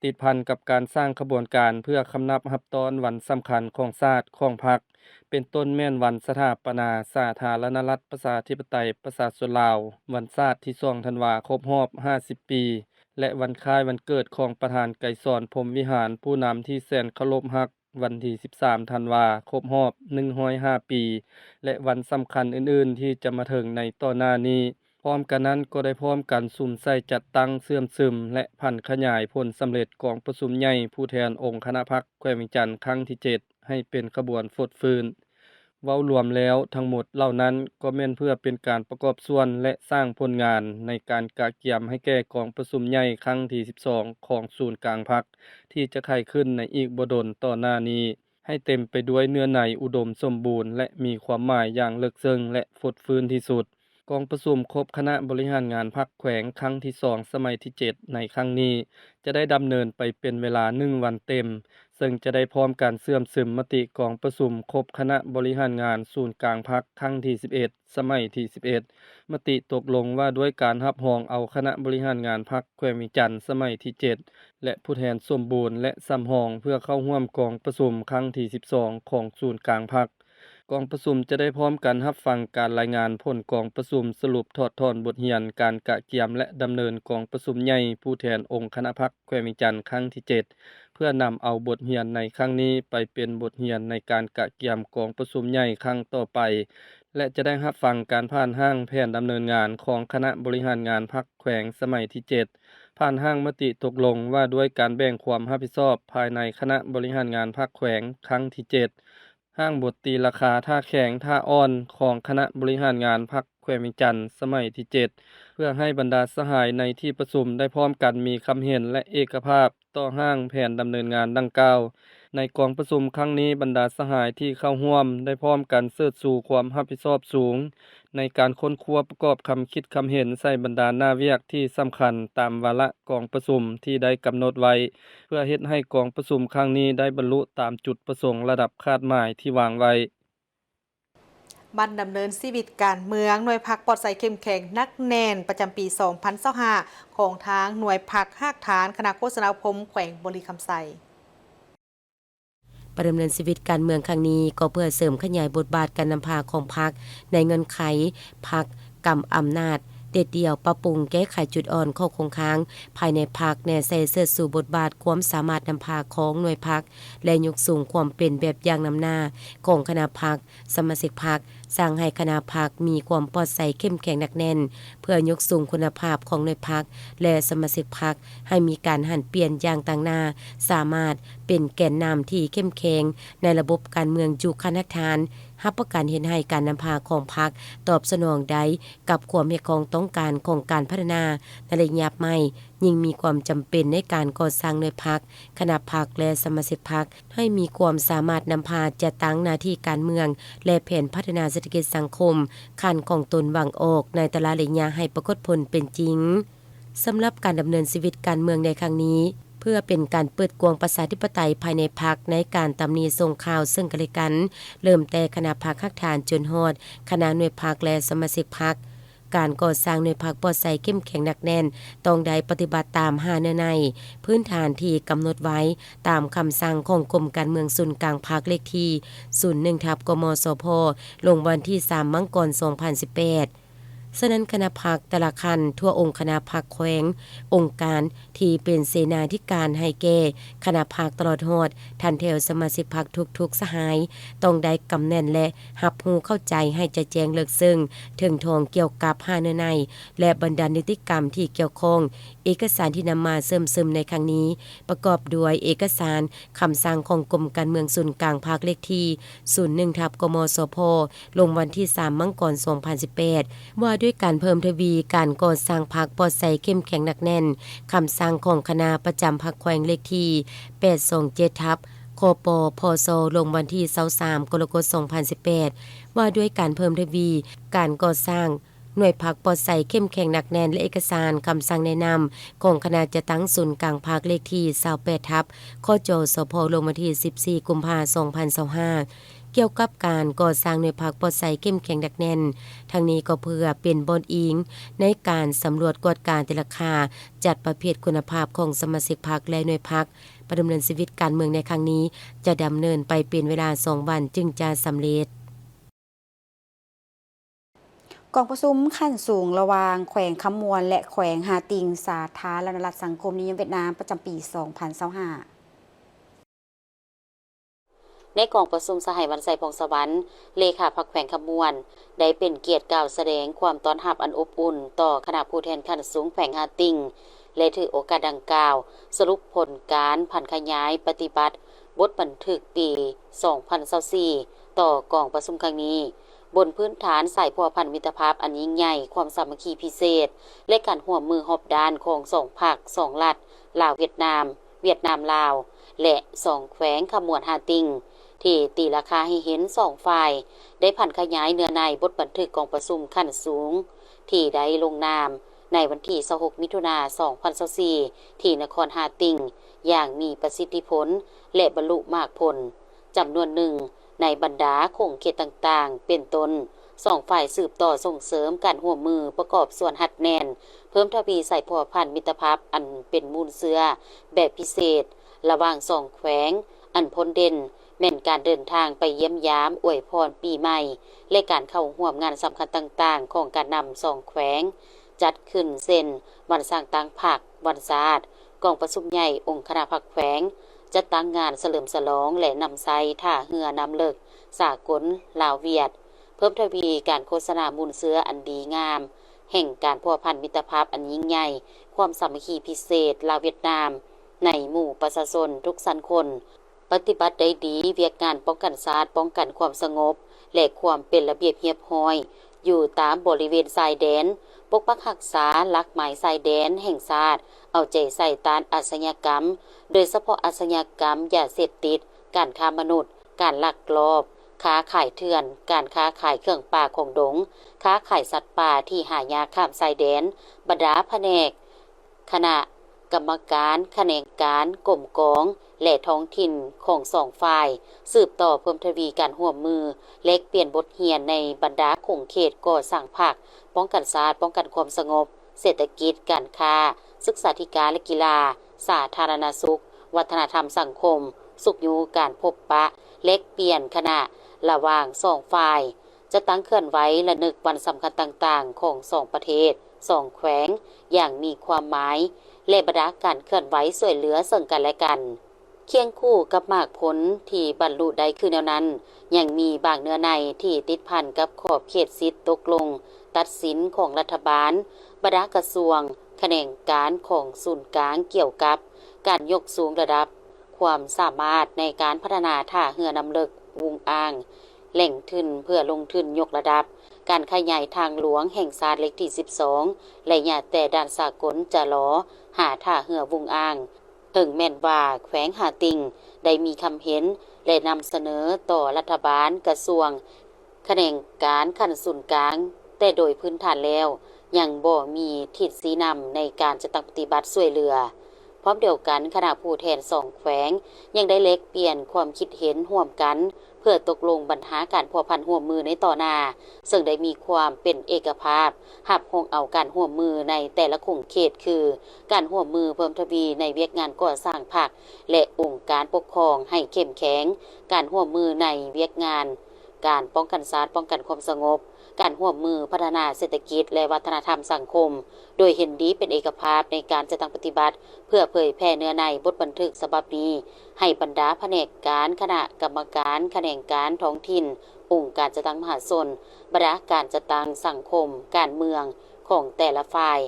ຕິດພັນກັບການສ້າງຂະບວນການເພື່ອຄຳນັບຮັບຕ້ອນວັນສຳຄັນຂອງຊາດ, ຂອງພັກ, ເປັນຕົ້ນແມ່ນວັນສະຖາປະນາສາທາລະນະລັດ ປະຊາທິປະໄຕ ປະຊາຊົນລາວ, ວັນຊາດທີສອງ ທັນວາ ຄົບຮອບຫ້າສິບປີ ແລະ ວັນຄ້າຍວັນເກີດຂອງປະທານໄກສອນ ພົມວິຫານ ຜູ້ນຳທີ່ແສນເຄົາລົບຮັກ, ວັນທີສິບສາມ ທັນວາ ຄົບຮອບໜຶ່ງຮ້ອຍຫ້າປີ ແລະ ວັນສຳຄັນອື່ນໆທີ່ຈະມາເຖິງໃນຕໍ່ໜ້ານີ້. ພ້ອມກັນນັ້ນກໍໄດ້ພ້ອມກັນສຸມໃສ່ຈັດຕັ້ງເຊື່ອມຊຶມ ແລະ ຜັນຂະຫຍາຍຜົນສຳເລັດກອງປະຊຸມໃຫຍ່ຜູ້ແທນອົງຄະນະພັກແຂວງວຽງຈັນຄັ້ງທີເຈັດ ໃຫ້ເປັນຂະບວນຟົດຟື້ນ. ເວົ້າລວມແລ້ວ, ທັງໝົດເຫຼົ່ານັ້ນກໍແມ່ນເພື່ອເປັນການປະກອບສ່ວນ ແລະ ສ້າງຜົນງານໃນການກະກຽມໃຫ້ແກ່ກອງປະຊຸມໃຫຍ່ຄັ້ງທີສິບສອງຂອງສູນກາງພັກ ທີ່ຈະໄຂຂຶ້ນໃນອີກບໍ່ດົນຕໍ່ໜ້ານີ້ ໃຫ້ເຕັມໄປດ້ວຍເນື້ອໃນອຸດົມສົມບູນ ແລະ ມີຄວາມໝາຍຢ່າງເລິກເຊິ່ງ ແລະ ຟົດຟື້ນທີ່ສຸດ. ກອງປະຊຸມຄົບຄະນະບໍລິຫານງານພັກແຂວງຄັ້ງທີສອງ ສະໄໝທີເຈັດ ໃນຄັ້ງນີ້ ຈະໄດ້ດຳເນີນໄປເປັນເວລາໜຶ່ງວັນເຕັມ, ເຊິ່ງຈະໄດ້ພ້ອມກັນເຊື່ອມຊຶມມະຕິກອງປະຊຸມຄົບຄະນະບໍລິຫານງານສູນກາງພັກຄັ້ງທີສິບເອັດ ສະໄໝທີສິບເອັດ, ມະຕິຕົກລົງວ່າດ້ວຍການຮັບຮອງເອົາຄະນະບໍລິຫານງານພັກແຂວງວຽງຈັນສະໄໝທີເຈັດ ແລະ ຜູ້ແທນສົມບູນ ແລະ ສຳຮອງ ເພື່ອເຂົ້າຮ່ວມກອງປະຊຸມຄັ້ງທີສິບສອງຂອງສູນກາງພັກ. ກອງປະຊຸມຈະໄດ້ພ້ອມກັນຮັບຟັງການລາຍງານຜົນກອງປະຊຸມສະຫຼຸບຖອດຖອນບົດຮຽນການກະກຽມ ແລະ ດຳເນີນກອງປະຊຸມໃຫຍ່ຜູ້ແທນອົງຄະນະພັກແຂວງວຽງຈັນຄັ້ງທີເຈັດ ເພື່ອນຳເອົາບົດຮຽນໃນຄັ້ງນີ້ໄປເປັນບົດຮຽນໃນການກະກຽມກອງປະຊຸມໃຫຍ່ຄັ້ງຕໍ່ໄປ ແລະ ຈະໄດ້ຮັບຟັງການຜ່ານຮ່າງແຜນດຳເນີນງານຂອງຄະນະບໍລິຫານງານພັກແຂວງສະໄໝທີເຈັດ, ຜ່ານຮ່າງມະຕິຕົກລົງວ່າດ້ວຍການແບ່ງຄວາມຮັບຜິດຊອບພາຍໃນຄະນະບໍລິຫານງານພັກແຂວງຄັ້ງທີເຈັດ, ຮ່າງບົດຕີລາຄາທ່າແຂງທ່າອ່ອນຂອງຄະນະບໍລິຫານງານພັກແຂວງວຽງຈັນສະໄໝທີເຈັດ ເພື່ອໃຫ້ບັນດາສະຫາຍໃນທີ່ປະຊຸມໄດ້ພ້ອມກັນມີຄຳເຫັນ ແລະ ເອກະພາບຕໍ່ຮ່າງແຜນດຳເນີນງານດັ່ງກ່າວ. ໃນກອງປະຊຸມຄັ້ງນີ້, ບັນດາສະຫາຍທີ່ເຂົ້າຮ່ວມໄດ້ພ້ອມກັນເຊີດຊູຄວາມຮັບຜິດຊອບສູງ ໃນການຄົ້ນຄວ້າປະກອບຄຳຄິດຄຳເຫັນໃສ່ບັນດາໜ້າວຽກທີ່ສຳຄັນຕາມວາລະກອງປະຊຸມທີ່ໄດ້ກຳນົດໄວ້ ເພື່ອເຮັດໃຫ້ກອງປະຊຸມຄັ້ງນີ້ໄດ້ບັນລຸຕາມຈຸດປະສົງລະດັບຄາດໝາຍທີ່ວາງໄວ້. ບັນດຳເນີນຊີວິດການເມືອງ ໜ່ວຍພັກປອດໃສເຂັ້ມແຂງໜັກແໜ້ນ ປະຈຳປີສອງພັນຊາວຫ້າ ຂອງທາງໜ່ວຍພັກຮາກຖານ ຄະນະໂຄສະນາອົບຮົມແຂວງບໍລິຄຳໄຊ. ບັນດຳເນີນຊີວິດການເມືອງຄັ້ງນີ້ ກໍເພື່ອເສີມຂະຫຍາຍບົດບາດການນຳພາຂອງພັກ ໃນເງື່ອນໄຂພັກກຳອຳນາດເດັດດ່ຽວ, ປັບປຸງແກ້ໄຂຈຸດອ່ອນ, ຂໍ້ຄົງຄ້າງພາຍໃນພັກ, ແນໃສ່ເສີດຊູບົດບາດຄວາມສາມາດນຳພາຂອງໜ່ວຍພັກ ແລະ ຍົກສູງຄວາມເປັນແບບຢ່າງນຳໜ້າຂອງຄະນະພັກ, ສະມາຊິກພັກ, ສ້າງໃຫ້ຄະນະພັກມີຄວາມປອດໃສເຂັ້ມແຂງໜັກແໜ້ນ ເພື່ອຍົກສູງຄຸນນະພາບຂອງໜ່ວຍພັກ ແລະ ສະມາຊິກພັກ ໃຫ້ມີການຫັນປ່ຽນຢ່າງຕັ້ງໜ້າ, ສາມາດເປັນແກນນຳທີ່ເຂັ້ມແຂງໃນລະບົບການເມືອງຢູ່ຂັ້ນຮາກຖານ, ຮັບປະກັນເຮັດໃຫ້ການນຳພາຂອງພັກຕອບສະໜອງໄດ້ກັບຄວາມຮຽກຮ້ອງຕ້ອງການຂອງການພັດທະນາໃນໄລຍະໃໝ່. ຍິ່ງມີຄວາມຈຳເປັນໃນການກໍ່ສ້າງໜ່ວຍພັກ, ຄະນະພັກ ແລະ ສະມາຊິກພັກ ໃຫ້ມີຄວາມສາມາດນຳພາຈັດຕັ້ງໜ້າທີ່ການເມືອງ ແລະ ແຜນພັດທະນາເສດຖະກິດສັງຄົມຂັ້ນຂອງຕົນວາງອອກໃນແຕ່ລະໄລຍະໃຫ້ປາກົດຜົນເປັນຈິງ. ສຳລັບການດຳເນີນຊີວິດການເມືອງໃນຄັ້ງນີ້ ເພື່ອເປັນການເປີດກວ້າງປະຊາທິປະໄຕພາຍໃນພັກໃນການຕຳໜິສົ່ງຂ່າວເຊິ່ງກັນແລະກັນ, ເລີ່ມແຕ່ຄະນະພັກຮາກຖານຈົນຮອດຄະນະໜ່ວຍພັກ ແລະ ສະມາຊິກພັກ. ການກໍ່ສ້າງໜ່ວຍພັກປອດໃສເຂັ້ມແຂງໜັກແໜ້ນ ຕ້ອງໄດ້ປະຕິບັດຕາມຫ້າເນື້ອໃນພື້ນຖານທີ່ກຳນົດໄວ້ຕາມຄຳສັ່ງຂອງກົມການເມືອງສູນກາງພັກ ເລກທີສູນໜຶ່ງ ທັບ ກມສພ ລົງວັນທີສາມ ມັງກອນ ສອງພັນສິບແປດ. ສະນັ້ນ ຄະນະພັກແຕ່ລະຂັ້ນທົ່ວອົງຄະນະພັກແຂວງ, ອົງການທີ່ເປັນເສນາທິການໃຫ້ແກ່ຄະນະພັກ ຕະຫຼອດຮອດຂັ້ນແຖວສະມາຊິກພັກທຸກໆສະຫາຍ ຕ້ອງໄດ້ກຳແໜ້ນ ແລະ ຮັບຮູ້ເຂົ້າໃຈໃຫ້ຈະແຈ້ງເລິກເຊິ່ງເຖິງທ່ອງກ່ຽວກັບຫ້າເນື້ອໃນ ແລະ ບັນດານິຕິກຳທີ່ກ່ຽວຂ້ອງ. ເອກະສານທີ່ນຳມາເຊື່ອມຊຶມໃນຄັ້ງນີ້ ປະກອບດ້ວຍເອກະສານຄຳສັ່ງຂອງກົມການເມືອງສູນກາງພັກ ເລກທີສູນໜຶ່ງ ທັບ ກມສພ ລົງວັນທີສາມ ມັງກອນ ສອງພັນສິບແປດ ວ່າດ້ວຍການເພີ່ມທະວີການກໍ່ສ້າງພັກປອດໃສເຂັ້ມແຂງໜັກແໜ້ນ, ຄຳສັ່ງຂອງຄະນະປະຈຳພັກແຂວງ ເລກທີແປດສອງເຈັດ ທັບ ຄປ ພສ ລົງວັນທີຊາວສາມ ກໍລະກົດ ສອງພັນສິບແປດ ວ່າດ້ວຍການເພີ່ມທະວີການກໍ່ສ້າງໜ່ວຍພັກປອດໃສເຂັ້ມແຂງໜັກແໜ້ນ ແລະ ເອກະສານຄຳສັ່ງແນະນຳຂອງຄະນະຈັດຕັ້ງສູນກາງພັກ ເລກທີຊາວແປດ ທັບ ຄຈ ສພ ລົງວັນທີສິບສີ່ ກຸມພາ ສອງພັນຊາວຫ້າ ກ່ຽວກັບການກໍ່ສ້າງໜ່ວຍພັກປອດໃສເຂັ້ມແຂງໜັກແໜ້ນ. ທັງນີ້ກໍເພື່ອເປັນບ່ອນອີງໃນການສຳຫຼວດກວດກາຕີລາຄາ ຈັດປະເພດຄຸນນະພາບຂອງສະມາຊິກພັກ ແລະ ໜ່ວຍພັກ. ການດຳເນີນຊີວິດການເມືອງໃນຄັ້ງນີ້ ຈະດຳເນີນໄປເປັນເວລາສອງວັນຈຶ່ງຈະສຳເລັດ. ກອງປະຊຸມຂັ້ນສູງລະຫວ່າງແຂວງຄຳມ່ວນ ແລະ ແຂວງຮ່າຕິ່ງ ສາທາລະນະລັດສັງຄົມນິຍົມຫວຽດນາມ ປະຈຳປີສອງພັນຊາວຫ້າ. ໃນກອງປະຊຸມ ສະຫາຍ ວັນໄຊ ພອງສະຫວັນ ເລຂາພັກແຂວງຄຳມ່ວນ ໄດ້ເປັນກຽດກ່າວສະແດງຄວາມຕ້ອນຮັບອັນອົບອຸ່ນຕໍ່ຄະນະຜູ້ແທນຂັ້ນສູງແຂວງຮ່າຕິ່ງ ແລະ ຖືໂອກາດດັ່ງກ່າວ ສະຫຼຸບຜົນການຜັນຂະຫຍາຍປະຕິບັດບົດບັນທຶກປີສອງພັນຊາວສີ່ ຕໍ່ກອງປະຊຸມຄັ້ງນີ້ ບົນພື້ນຖານສາຍພົວພັນມິດຕະພາບອັນຍິ່ງໃຫຍ່, ຄວາມສາມັກຄີພິເສດ ແລະ ການຮ່ວມມືຮອບດ້ານຂອງສອງພັກ, ສອງລັດ, ລາວ-ຫວຽດນາມ, ຫວຽດນາມ-ລາວ ແລະ ສອງແຂວງຄຳມ່ວນ-ຮ່າຕິ່ງ ທີ່ຕີລາຄາໃຫ້ເຫັນສອງຝ່າຍໄດ້ຜັນຂະຫຍາຍເນື້ອໃນບົດບັນທຶກກອງປະຊຸມຂັ້ນສູງ ທີ່ໄດ້ລົງນາມໃນວັນທີຊາວຫົກ ມິຖຸນາ ສອງພັນຊາວສີ່ ທີ່ນະຄອນຮ່າຕິ່ງ ຢ່າງມີປະສິດທິຜົນ ແລະ ບັນລຸໝາກຜົນຈຳນວນໜຶ່ງໃນບັນດາຂົງເຂດຕ່າງໆ ເປັນຕົ້ນ ສອງຝ່າຍສືບຕໍ່ສົ່ງເສີມການຮ່ວມມືປະກອບສ່ວນຮັດແໜ້ນ, ເພີ່ມທະວີສາຍພົວພັນມິດຕະພາບອັນເປັນມູນເຊື້ອແບບພິເສດລະຫວ່າງສອງແຂວງ, ອັນພົ້ນເດັ່ນແມ່ນການເດີນທາງໄປຢ້ຽມຢາມອວຍພອນປີໃໝ່ ແລະ ການເຂົ້າຮ່ວມງານສຳຄັນຕ່າງໆຂອງການນຳສອງແຂວງ ຈັດຂຶ້ນເຊັ່ນ ວັນສ້າງຕັ້ງພັກ, ວັນຊາດ, ກອງປະຊຸມໃຫຍ່ອົງຄະນະພັກແຂວງ, ຈັດຕັ້ງງານສະເຫຼີມສະຫຼອງ ແລະ ນຳໃຊ້ທ່າເຮືອນ້ຳເລິກສາກົນລາວ-ຫວຽດ, ເພີ່ມທະວີການໂຄສະນາມູນເຊື້ອອັນດີງາມແຫ່ງການພົວພັນມິດຕະພາບອັນຍິ່ງໃຫຍ່, ຄວາມສາມັກຄີພິເສດລາວ-ຫວຽດນາມ ໃນໝູ່ປະຊາຊົນທຸກຊັ້ນຄົນ. ປະຕິບັດໄດ້ດີວຽກງານປ້ອງກັນຊາດ, ປ້ອງກັນຄວາມສະຫງົບ ແລະ ຄວາມເປັນລະບຽບຮຽບຮ້ອຍຢູ່ຕາມບໍລິເວນຊາຍແດນ, ປົກປັກຮັກສາຫຼັກໝາຍຊາຍແດນແຫ່ງຊາດ, ເອົາໃຈໃສ່ຕ້ານອາຊະຍາກຳ, ໂດຍສະເພາະອາຊະຍາກຳຢາເສບຕິດ, ການຄ້າມະນຸດ, ການລັກລອບຄ້າຂາຍເຖື່ອນ, ການຄ້າຂາຍເຄື່ອງປ່າຂອງດົງ, ຄ້າຂາຍສັດປ່າທີ່ຫາຍາກຂ້າມຊາຍແດນ. ບັນດາພະແນກ ຄະນະ ກຳມະການຂະແໜງການ, ກົມກອງ ແລະ ທ້ອງຖິ່ນຂອງສອງຝ່າຍ ສືບຕໍ່ເພີ່ມທະວີການຮ່ວມມື, ແລກປ່ຽນບົດຮຽນໃນບັນດາຂົງເຂດກໍ່ສ້າງພັກ, ປ້ອງກັນຊາດ, ປ້ອງກັນຄວາມສະຫງົບ, ເສດຖະກິດ, ການຄ້າ, ສຶກສາທິການ ແລະ ກິລາ, ສາທາລະນະສຸກ, ວັດທະນະທຳສັງຄົມ, ຊຸກຍູ້ການພົບປະແລກປ່ຽນຄະນະລະຫວ່າງສອງຝ່າຍ, ຈັດຕັ້ງເຄື່ອນໄຫວລະນຶກວັນສຳຄັນຕ່າງໆຂອງສອງປະເທດ, ສອງແຂວງ ຢ່າງມີຄວາມໝາຍ ແລະ ບັນດາການເຄື່ອນໄຫວຊ່ວຍເຫຼືອເຊິ່ງກັນແລະກັນ. ຄຽງຄູ່ກັບໝາກຜົນທີ່ບັນລຸໄດ້ຄືແນວນັ້ນ, ຍັງມີບາງເນື້ອໃນທີ່ຕິດພັນກັບຂອບເຂດສິດຕົກລົງຕັດສິນຂອງລັດຖະບານ, ບັນດາກະຊວງ, ຂະແໜງການຂອງສູນກາງກ່ຽວກັບການຍົກສູງລະດັບຄວາມສາມາດໃນການພັດທະນາທ່າເຮືອນ້ຳເລິກວຸງອ່າງ, ແຫຼ່ງທຶນເພື່ອລົງທຶນຍົກລະດັບການຂະຫຍາຍທາງຫຼວງແຫ່ງຊາດເລກທີສິບສອງ ໄລຍະແຕ່ດ່ານສາກົນຈະລໍຫາທ່າເຮືອວຸງອ່າງ. ເຖິງແມ່ນວ່າແຂວງຫາຕິ່ງໄດ້ມີຄຳເຫັນ ແລະ ນຳສະເໜີຕໍ່ລັດຖະບານ, ກະຊວງ, ຂະແໜງການຂັ້ນສູນກາງ, ແຕ່ໂດຍພື້ນຖານແລ້ວຍັງບໍ່ມີທິດຊີ້ນຳໃນການຈັດຕັ້ງປະຕິບັດຊ່ວຍເຫຼືອ. ພ້ອມດຽວກັນ, ຄະນະຜູ້ແທນສອງແຂວງຍັງໄດ້ແລກປ່ຽນຄວາມຄິດເຫັນຮ່ວມກັນ ເພື່ອຕົກລົງບັນຫາການພົວພັນຮ່ວມມືໃນຕໍ່ໜ້າ, ເຊິ່ງໄດ້ມີຄວາມເປັນເອກະພາບ ຮັບຮອງເອົາການຮ່ວມມືໃນແຕ່ລະຂົງເຂດ ຄື ການຮ່ວມມືເພີ່ມທະວີໃນວຽກງານກໍ່ສ້າງພັກ ແລະ ອົງການປົກຄອງໃຫ້ເຂັ້ມແຂງ, ການຮ່ວມມືໃນວຽກງານການປ້ອງກັນຊາດ, ປ້ອງກັນຄວາມສະຫງົບ, ການຮ່ວມມືພັດທະນາເສດຖະກິດ ແລະ ວັດທະນະທຳສັງຄົມ, ໂດຍເຫັນດີເປັນເອກະພາບໃນການຈັດຕັ້ງປະຕິບັດ ເພື່ອເຜີຍແຜ່ເນື້ອໃນບົດບັນທຶກສະບັບນີ້ ໃຫ້ບັນດາພະແນກການ, ຄະນະກຳມະການ, ຂະແໜງການທ້ອງຖິ່ນ, ອົງການຈັດຕັ້ງມະຫາຊົນ, ບັນດາການຈັດຕັ້ງສັງຄົມ, ການເມືອງຂອງແຕ່ລະຝ່າຍ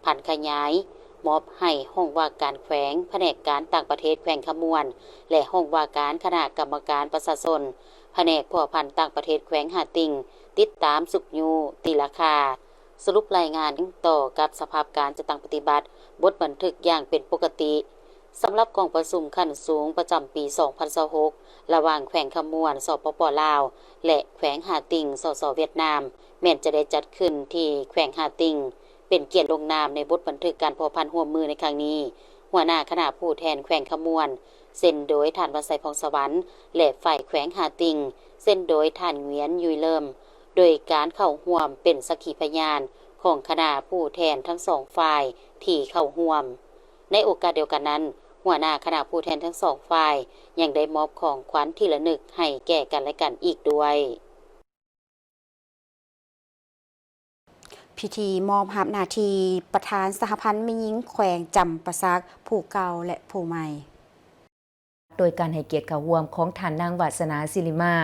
ຜັນຂະຫຍາຍ, ມອບໃຫ້ຫ້ອງວ່າການແຂວງ, ພະແນກການຕ່າງປະເທດແຂວງຄຳມ່ວນ ແລະ ຫ້ອງວ່າການຄະນະກຳມະການປະຊາຊົນ, ພະແນກພົວພັນຕ່າງປະເທດແຂວງຫາຕິ່ງ ຕິດຕາມຊຸກຍູ້ຕີລາຄາ, ສະຫຼຸບລາຍງານຕໍ່ກັບສະພາບການຈັດຕັ້ງປະຕິບັດບົດບັນທຶກຢ່າງເປັນປົກກະຕິ. ສຳລັບກອງປະຊຸມຂັ້ນສູງປະຈຳປີສອງພັນຊາວຫົກ ລະຫວ່າງແຂວງຄຳມ່ວນ ສປປ ລາວ ແລະ ແຂວງຫາຕິ່ງ ສສ ຫວຽດນາມ ແມ່ນຈະໄດ້ຈັດຂຶ້ນທີ່ແຂວງຫາຕິ່ງ. ເປັນກຽດລົງນາມໃນບົດບັນທຶກການພົວພັນຮ່ວມມືໃນຄັ້ງນີ້, ຫົວໜ້າຄະນະຜູ້ແທນແຂວງຄຳມ່ວນ ເຊັນໂດຍທ່ານ ວັນໄຊ ພອງສະຫວັນ ແລະ ຝ່າຍແຂວງຫາຕິ່ງ ເຊັນໂດຍທ່ານ ຫງວຽນ ຢຸຍເລີມ ໂດຍການເຂົ້າຮ່ວມເປັນສັກຂີພະຍານຂອງຄະນະຜູ້ແທນທັງສອງຝ່າຍທີ່ເຂົ້າຮ່ວມ. ໃນໂອກາດດຽວກັນນັ້ນ, ຫົວໜ້າຄະນະຜູ້ແທນທັງສອງຝ່າຍຍັງໄດ້ມອບຂອງຂວັນທີ່ລະນຶກໃຫ້ແກ່ກັນແລະກັນອີກດ້ວຍ. ພິທີມອບຮັບໜ້າທີ່ປະທານສະຫະພັນແມ່ຍິງແຂວງຈຳປາສັກ ຜູ້ເກົ່າ ແລະ ຜູ້ໃໝ່. ໂດຍການໃຫ້ກຽດເຂົ້າຮ່ວມຂອງທ່ານນາງ ວາສະໜາ ສິລິມາ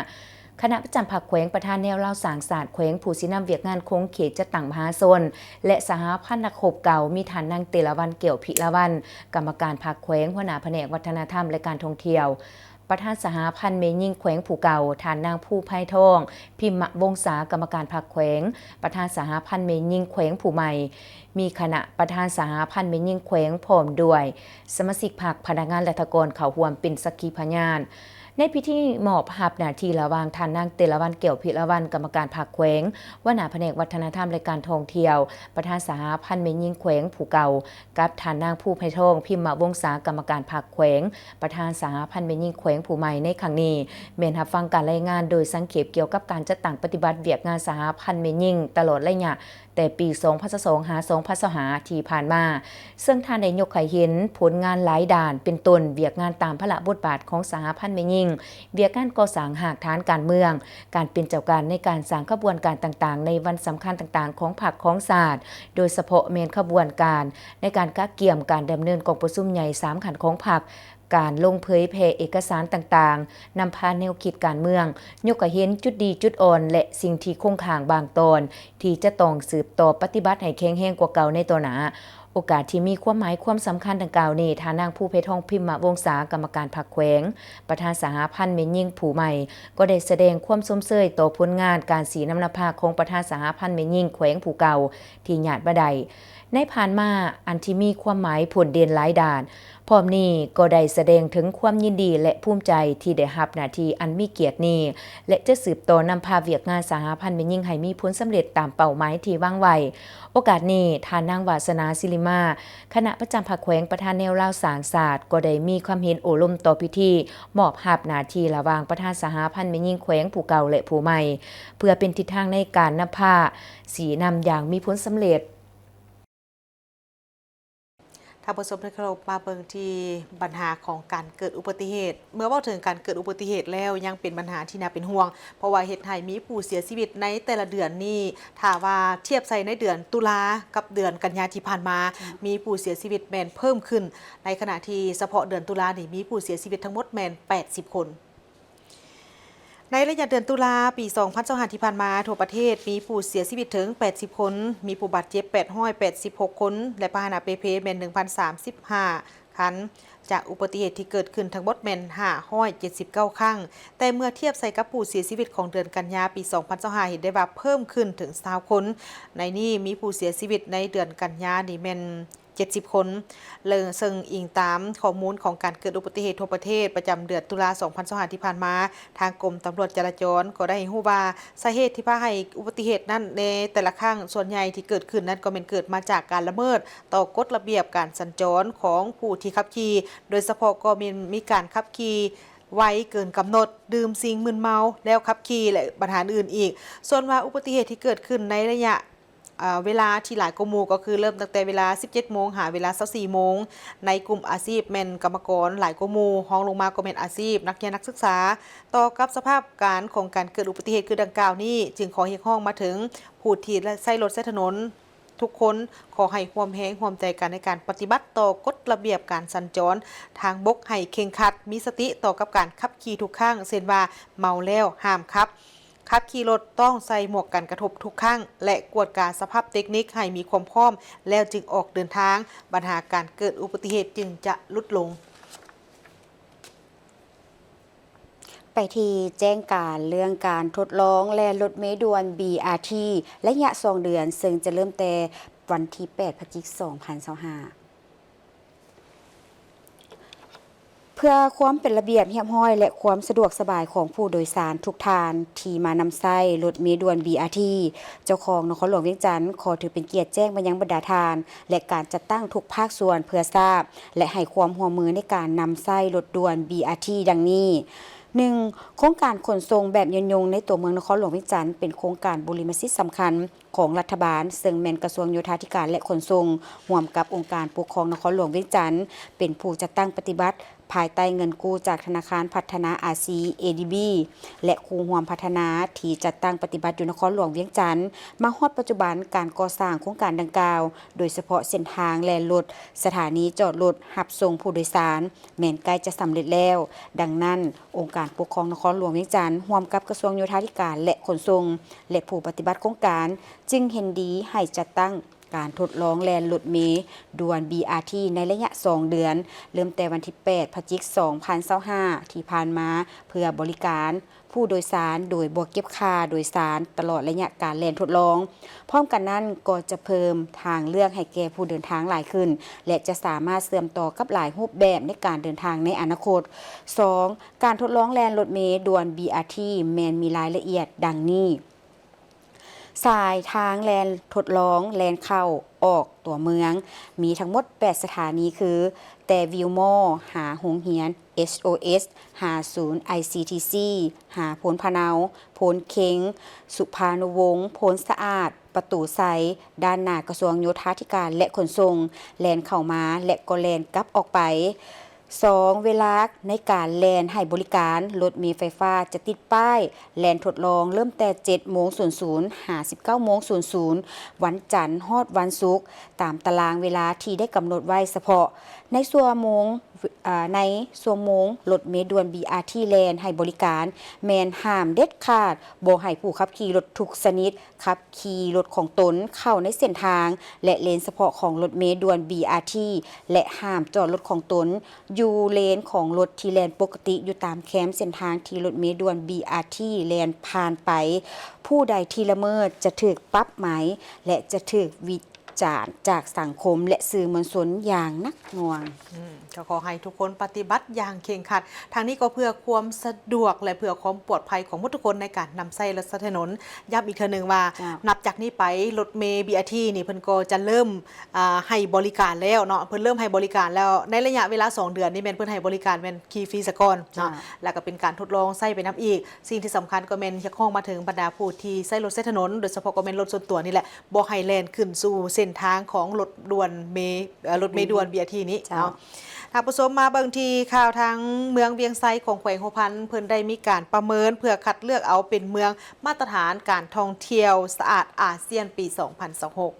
ຄະນະປະຈຳພັກແຂວງ, ປະທານແນວລາວສ້າງຊາດແຂວງ, ຜູ້ຊີ້ນຳວຽກງານຂົງເຂດຈັດຕັ້ງມະຫາຊົນ ແລະ ສະຫະພັນນັກຮົບເກົ່າ, ມີທ່ານນາງ ເຕລະວັນ ແກ້ວພິລາວັນ ກຳມະການພັກແຂວງ, ຫົວໜ້າພະແນກວັດທະນະທຳ ແລະ ການທ່ອງທ່ຽວ, ປະທານສະຫະພັນແມ່ຍິງແຂວງຜູ້ເກົ່າ, ທ່ານນາງ ພູໄພທອງ ພິມມະວົງສາ ກຳມະການພັກແຂວງ, ປະທານສະຫະພັນແມ່ຍິງແຂວງຜູ້ໃໝ່, ມີຄະນະປະທານສະຫະພັນແມ່ຍິງແຂວງ ພ້ອມດ້ວຍສະມາຊິກພັກ, ພະນັກງານລັດຖະກອນເຂົ້າຮ່ວມເປັນສັກຂີພະຍານ. ໃນພິທີມອບຮັບໜ້າທີ່ລະຫວ່າງທ່ານນາງ ເຕລະວັນ ແກ້ວພິລາວັນ ກຳມະການພັກແຂວງ, ຫົວໜ້າພະແນກວັດທະນະທຳ ແລະ ການທ່ອງທ່ຽວ, ປະທານສະຫະພັນແມ່ຍິງແຂວງຜູ້ເກົ່າ, ກັບທ່ານນາງ ພູໄພທອງ ພິມມະວົງສາ ກຳມະການພັກແຂວງ, ປະທານສະຫະພັນແມ່ຍິງແຂວງຜູ້ໃໝ່ໃນຄັ້ງນີ້ ແມ່ນຮັບຟັງການລາຍງານໂດຍສັງເຂບກ່ຽວກັບການຈັດຕັ້ງປະຕິບັດວຽກງານສະຫະພັນແມ່ຍິງຕະຫຼອດໄລຍະແຕ່ປີສອງພັນຊາວສອງ ຫາ ສອງພັນຊາວຫ້າທີ່ຜ່ານມາ, ເຊິ່ງທ່ານໄດ້ຍົກໃຫ້ເຫັນຜົນງານຫຼາຍດ້ານ ເປັນຕົ້ນ ວຽກງານຕາມພາລະບົດບາດຂອງສະຫະພັນແມ່ຍິງ, ວຽກງານກໍ່ສ້າງຮາກຖານການເມືອງ, ການເປັນເຈົ້າການໃນການສ້າງຂະບວນການຕ່າງໆໃນວັນສຳຄັນຕ່າງໆຂອງພັກຂອງຊາດ, ໂດຍສະເພາະແມ່ນຂະບວນການໃນການກະກຽມການດຳເນີນກອງປະຊຸມໃຫຍ່ສາມຂັ້ນຂອງພັກ, ການລົງເຜີຍແຜ່ເອກະສານຕ່າງໆ, ນຳພາແນວຄິດການເມືອງ, ຍົກໃຫ້ເຫັນຈຸດດີຈຸດອ່ອນ ແລະ ສິ່ງທີ່ຄົງຄ້າງບາງຕອນ ທີ່ຈະຕ້ອງສືບຕໍ່ປະຕິບັດໃຫ້ແຂງແຮງກວ່າເກົ່າໃນຕໍ່ໜ້າ. ໂອກາດທີ່ມີຄວາມໝາຍຄວາມສຳຄັນດັ່ງກ່າວນີ້, ທ່ານນາງ ພູໄພທອງ ພິມມະວົງສາ ກຳມະການພັກແຂວງ, ປະທານສະຫະພັນແມ່ຍິງຜູ້ໃໝ່, ກໍໄດ້ສະແດງຄວາມຊົມເຊີຍຕໍ່ຜົນງານການຊີ້ນຳນຳພາຂອງປະທານສະຫະພັນແມ່ຍິງແຂວງຜູ້ເກົ່າ ທີ່ຍາດມາໄດ້. ໃນຜ່ານມາ ອັນທີ່ມີຄວາມໝາຍພົ້ນເດັ່ນຫຼາຍດ້ານ, ພ້ອມນີ້ກໍໄດ້ສະແດງເຖິງຄວາມຍິນດີ ແລະ ພູມໃຈທີ່ໄດ້ຮັບໜ້າທີ່ອັນມີກຽດນີ້ ແລະ ຈະສືບຕໍ່ນຳພາວຽກງານສະຫະພັນແມ່ຍິງໃຫ້ມີຜົນສຳເລັດຕາມເປົ້າໝາຍທີ່ວາງໄວ້. ໂອກາດນີ້, ທ່ານນາງ ວາສະໜາ ສິລິມາ, ຄະນະປະຈຳພັກແຂວງ ປະທານແນວລາວສ້າງຊາດ ກໍໄດ້ມີຄວາມເຫັນໂອ້ລົມຕໍ່ພິທີມອບຮັບໜ້າທີ່ລະຫວ່າງປະທານສະຫະພັນແມ່ຍິງແຂວງຜູ້ເກົ່າ ແລະ ຜູ້ໃໝ່, ເພື່ອເປັນທິດທາງໃນການນຳພາຊີ້ນຳຢ່າງມີຜົນສຳເລັດ. ທ່ານຜູ້ຊົມທີ່ເຄົາລົບ, ມາເບິ່ງທີ່ບັນຫາຂອງການເກີດອຸບັດຕິເຫດ. ເມື່ອເວົ້າເຖິງການເກີດອຸບັດຕິເຫດແລ້ວ ຍັງເປັນບັນຫາທີ່ໜ້າເປັນຫ່ວງ, ເພາະວ່າເຮັດໃຫ້ມີຜູ້ເສຍຊີວິດໃນແຕ່ລະເດືອນນີ້, ຖ້າວ່າທຽບໃສ່ໃນເດືອນຕຸລາກັບເດືອນກັນຍາທີ່ຜ່ານມາ, ມີຜູ້ເສຍຊີວິດແມ່ນເພີ່ມຂຶ້ນ, ໃນຂະນະທີ່ສະເພາະເດືອນຕຸລານີ້ ມີຜູ້ເສຍຊີວິດທັງໝົດແມ່ນແປດສິບຄົນ. ໃນໄລຍະເດືອນຕຸລາ ປີສອງພັນຊາວຫ້າ ທີ່ຜ່ານມາ, ທົ່ວປະເທດມີຜູ້ເສຍຊີວິດເຖິງແປດສິບຄົນ, ມີຜູ້ບາດເຈັບແປດຮ້ອຍແປດສິບຫົກຄົນ ແລະ ພາຫະນະເປ່ເພແມ່ນໜຶ່ງພັນສາມສິບຫ້າຄັນ, ຈາກອຸບັດຕິເຫດທີ່ເກີດຂຶ້ນທັງໝົດແມ່ນຫ້າຮ້ອຍເຈັດສິບເກົ້າຄັ້ງ. ແຕ່ເມື່ອທຽບໃສ່ກັບຜູ້ເສຍຊີວິດຂອງເດືອນກັນຍາ ປີສອງພັນຊາວຫ້າ ເຫັນໄດ້ວ່າເພີ່ມຂຶ້ນເຖິງຊາວຄົນ. ໃນນີ້ມີຜູ້ເສຍຊີວິດໃນເດືອນກັນຍານີ້ແມ່ນ ເຈັດສິບຄົນ, ເຊິ່ງອີງຕາມຂໍ້ມູນຂອງການເກີດອຸບັດຕິເຫດທົ່ວປະເທດ ປະຈຳເດືອນຕຸລາ ສອງພັນຊາວຫ້າ ທີ່ຜ່ານມາ, ທາງກົມຕຳຫຼວດຈະລາຈອນກໍໄດ້ຮູ້ວ່າ ສາເຫດທີ່ພາໃຫ້ອຸບັດຕິເຫດນັ້ນ ໃນແຕ່ລະຄັ້ງສ່ວນໃຫຍ່ທີ່ເກີດຂຶ້ນນັ້ນ ກໍແມ່ນເກີດມາຈາກການລະເມີດຕໍ່ກົດລະບຽບການສັນຈອນຂອງຜູ້ທີ່ຂັບຂີ່, ໂດຍສະເພາະກໍແມ່ນມີການຂັບຂີ່ໄວເກີນກຳນົດ, ດື່ມສິ່ງມຶນເມົາແລ້ວຂັບຂີ່ ແລະ ບັນຫາອື່ນໆອີກ. ສ່ວນວ່າອຸບັດຕິເຫດທີ່ເກີດຂຶ້ນໃນໄລຍະ ເວລາທີ່ຫຼາຍກວ່າໝູ່ ກໍຄືເລີ່ມຕັ້ງແຕ່ເວລາສິບເຈັດໂມງ ຫາເວລາຊາວສີ່ໂມງ, ໃນກຸ່ມອາຊີບແມ່ນກຳມະກອນຫຼາຍກວ່າໝູ່, ຮອງລົງມາກໍແມ່ນອາຊີບນັກຮຽນນັກສຶກສາ. ຕໍ່ກັບສະພາບການຂອງການເກີດອຸບັດຕິເຫດຄືດັ່ງກ່າວນີ້, ຈຶ່ງຂໍຮຽກຮ້ອງມາເຖິງຜູ້ທີ່ໃຊ້ລົດໃຊ້ຖະໜົນທຸກຄົນ, ຂໍໃຫ້ຮ່ວມແຮງຮ່ວມໃຈກັນໃນການປະຕິບັດຕໍ່ກົດລະບຽບການສັນຈອນທາງບົກໃຫ້ເຄັ່ງຄັດ, ມີສະຕິຕໍ່ກັບການຂັບຂີ່ທຸກຄັ້ງ, ເຊັ່ນວ່າ ເມົາແລ້ວຫ້າມຂັບ, ຂັບຂີ່ລົດຕ້ອງໃສ່ໝວກກັນກະທົບທຸກຄັ້ງ ແລະ ກວດກາສະພາບເຕັກນິກໃຫ້ມີຄວາມພ້ອມ ແລ້ວຈຶ່ງອອກເດີນທາງ, ບັນຫາການເກີດອຸບັດຕິເຫດຈຶ່ງຈະຫຼຸດລົງ. ໄປທີ່ແຈ້ງການເລື່ອງການທົດລອງແລ່ນລົດເມດ່ວນ ບີອາທີ ໄລຍະສອງເດືອນ, ເຊິ່ງຈະເລີ່ມແຕ່ວັນທີແປດ ພະຈິກ ສອງພັນຊາວຫ້າ. ເພື່ອຄວາມເປັນລະບຽບຮຽບຮ້ອຍ ແລະ ຄວາມສະດວກສະບາຍຂອງຜູ້ໂດຍສານທຸກທ່ານທີ່ມານຳໃຊ້ລົດເມດ່ວນ ບີອາທີ ເຈົ້າຄອງນະຄອນຫຼວງວຽງຈັນ ຂໍຖືເປັນກຽດແຈ້ງມາຍັງບັນດາທ່ານ ແລະ ການຈັດຕັ້ງທຸກພາກສ່ວນເພື່ອຊາບ ແລະ ໃຫ້ຄວາມຮ່ວມມືໃນການນຳໃຊ້ລົດດ່ວນ ບີອາທີ ດັ່ງນີ້. ໜຶ່ງ, ໂຄງການຂົນສົ່ງແບບຍືນຍົງໃນຕົວເມືອງນະຄອນຫຼວງວຽງຈັນ ເປັນໂຄງການບູລິມະສິດສຳຄັນ ຂອງລັດຖະບານ, ເຊິ່ງແມ່ນກະຊວງໂຍທາທິການ ແລະ ຂົນສົ່ງ ຮ່ວມກັບອົງການປົກຄອງນະຄອນຫຼວງວຽງຈັນ ເປັນຜູ້ຈັດຕັ້ງປະຕິບັດ ພາຍໃຕ້ເງິນກູ້ຈາກທະນາຄານພັດທະນາອາຊີ ເອດີບີ ແລະ ຄູ່ຮ່ວມພັດທະນາທີ່ຈັດຕັ້ງປະຕິບັດຢູ່ນະຄອນຫຼວງວຽງຈັນ. ມາຮອດປັດຈຸບັນ, ການກໍ່ສ້າງໂຄງການດັ່ງກ່າວ, ໂດຍສະເພາະເສັ້ນທາງແລ່ນລົດ, ສະຖານີຈອດລົດຮັບສົ່ງຜູ້ໂດຍສານ, ແມ່ນໃກ້ຈະສຳເລັດແລ້ວ. ດັ່ງນັ້ນ, ອົງການປົກຄອງນະຄອນຫຼວງວຽງຈັນ ຮ່ວມກັບກະຊວງໂຍທາທິການ ແລະ ຂົນສົ່ງ ແລະ ຜູ້ປະຕິບັດໂຄງການ ຈຶ່ງເຫັນດີໃຫ້ຈັດຕັ້ງການທົດລອງແລ່ນລົດເມດ່ວນ ບີອາທີ ໃນໄລຍະສອງເດືອນ, ເລີ່ມແຕ່ວັນທີແປດ ພະຈິກ ສອງພັນຊາວຫ້າ ທີ່ຜ່ານມາ, ເພື່ອບໍລິການຜູ້ໂດຍສານໂດຍບໍ່ເກັບຄ່າໂດຍສານຕະຫຼອດໄລຍະການແລ່ນທົດລອງ. ພ້ອມກັນນັ້ນກໍຈະເພີ່ມທາງເລືອກໃຫ້ແກ່ຜູ້ເດີນທາງຫຼາຍຂຶ້ນ ແລະ ຈະສາມາດເຊື່ອມຕໍ່ກັບຫຼາຍຮູບແບບໃນການເດີນທາງໃນອະນາຄົດ. ສອງ, ການທົດລອງແລ່ນລົດເມດ່ວນ ບີອາທີ ແມ່ນມີລາຍລະອຽດດັ່ງນີ້. ສາຍທາງແລ່ນທົດລອງແລ່ນເຂົ້າອອກຕົວເມືອງ ມີທັງໝົດແປດສະຖານີ ຄື ແຕ່ວິວມໍ ຫາໂຮງຮຽນ ເອສໂອເອສ ຫາສູນ ໄອຊີທີຊີ ຫາໂພນພະເນົາ, ໂພນເຄັງ, ສຸພານຸວົງ, ໂພນສະອາດ, ປະຕູໄຊ, ດ້ານໜ້າກະຊວງໂຍທາທິການ ແລະ ຂົນສົ່ງ, ແລ່ນເຂົ້າມາ ແລະ ກໍແລ່ນກັບອອກໄປ. ສອງ, ເວລາໃນການແລ່ນໃຫ້ບໍລິການ, ລົດເມໄຟຟ້າຈະຕິດປ້າຍແລ່ນທົດລອງເລີ່ມແຕ່ເຈັດໂມງສູນສູນ ຫາສິບເກົ້າໂມງສູນສູນ ວັນຈັນຮອດວັນສຸກ ຕາມຕະລາງເວລາທີ່ໄດ້ກຳນົດໄວ້ສະເພາະ. ໃນຊົ່ວໂມງ, ເອີ່, ໃນຊົ່ວໂມງລົດເມດ່ວນ ບີອາທີ ແລ່ນໃຫ້ບໍລິການ ແມ່ນຫ້າມເດັດຂາດບໍ່ໃຫ້ຜູ້ຂັບຂີ່ລົດທຸກຊະນິດ ຂັບຂີ່ລົດຂອງຕົນເຂົ້າໃນເສັ້ນທາງ ແລະ ເລນສະເພາະຂອງລົດເມດ່ວນ ບີອາທີ ແລະ ຫ້າມຈອດລົດຂອງຕົນຢູ່ເລນຂອງລົດທີ່ແລ່ນປົກກະຕິຢູ່ຕາມແຄມເສັ້ນທາງທີ່ລົດເມດ່ວນ ບີອາທີ ແລ່ນຜ່ານໄປ. ຜູ້ໃດທີ່ລະເມີດຈະຖືກປັບໃໝ ແລະ ຈະຖືກວິ ຈານຈາກສັງຄົມ ແລະ ສື່ມວນຊົນຢ່າງໜັກໜ່ວງ. ອືມ ກໍຂໍໃຫ້ທຸກຄົນປະຕິບັດຢ່າງເຄັ່ງຄັດ. ທາງນີ້ກໍເພື່ອຄວາມສະດວກ ແລະ ເພື່ອຄວາມປອດໄພຂອງໝົດທຸກຄົນໃນການນຳໃຊ້ລົດໃຊ້ຖະໜົນ. ຢ້ຳອີກເທື່ອໜຶ່ງວ່າ ເຈົ້າ ນັບຈາກນີ້ໄປລົດເມ ບີອາທີ ນີ້ເພິ່ນກໍຈະເລີ່ມ ອ່າ ໃຫ້ບໍລິການແລ້ວເນາະ, ເພິ່ນເລີ່ມໃຫ້ບໍລິການແລ້ວ. ໃນໄລຍະເວລາສອງເດືອນນີ້ແມ່ນເພິ່ນໃຫ້ບໍລິການແມ່ນຂີ່ຟຣີສາກ່ອນເນາະ, ເຈົ້າ ແລ້ວກໍເປັນການທົດລອງໃຊ້ໄປນຳອີກ. ສິ່ງທີ່ສຳຄັນກໍແມ່ນຮຽກຮ້ອງມາເຖິງບັນດາຜູ້ທີ່ໃຊ້ລົດໃຊ້ຖະໜົນ ໂດຍສະເພາະກໍແມ່ນລົດສ່ວນຕົວນີ້ແຫຼະ, ບໍ່ໃຫ້ແລ່ນຂຶ້ນສູ່ເສັ້ນທາງຂອງລົດດ່ວນເມ ເອີ ລົດເມດ່ວນ ບີອາທີ ນີ້ ເຈົ້າ ເນາະ. ທ່ານຜູ້ຊົມ ມາເບິ່ງທີ່ຂ່າວທາງເມືອງວຽງໄຊຂອງແຂວງຫົວພັນ, ເພິ່ນໄດ້ມີການປະເມີນເພື່ອຄັດເລືອກເອົາເປັນເມືອງມາດຕະຖານການທ່ອງທ່ຽວສະອາດອາຊຽນປີສອງພັນຊາວຫົກ.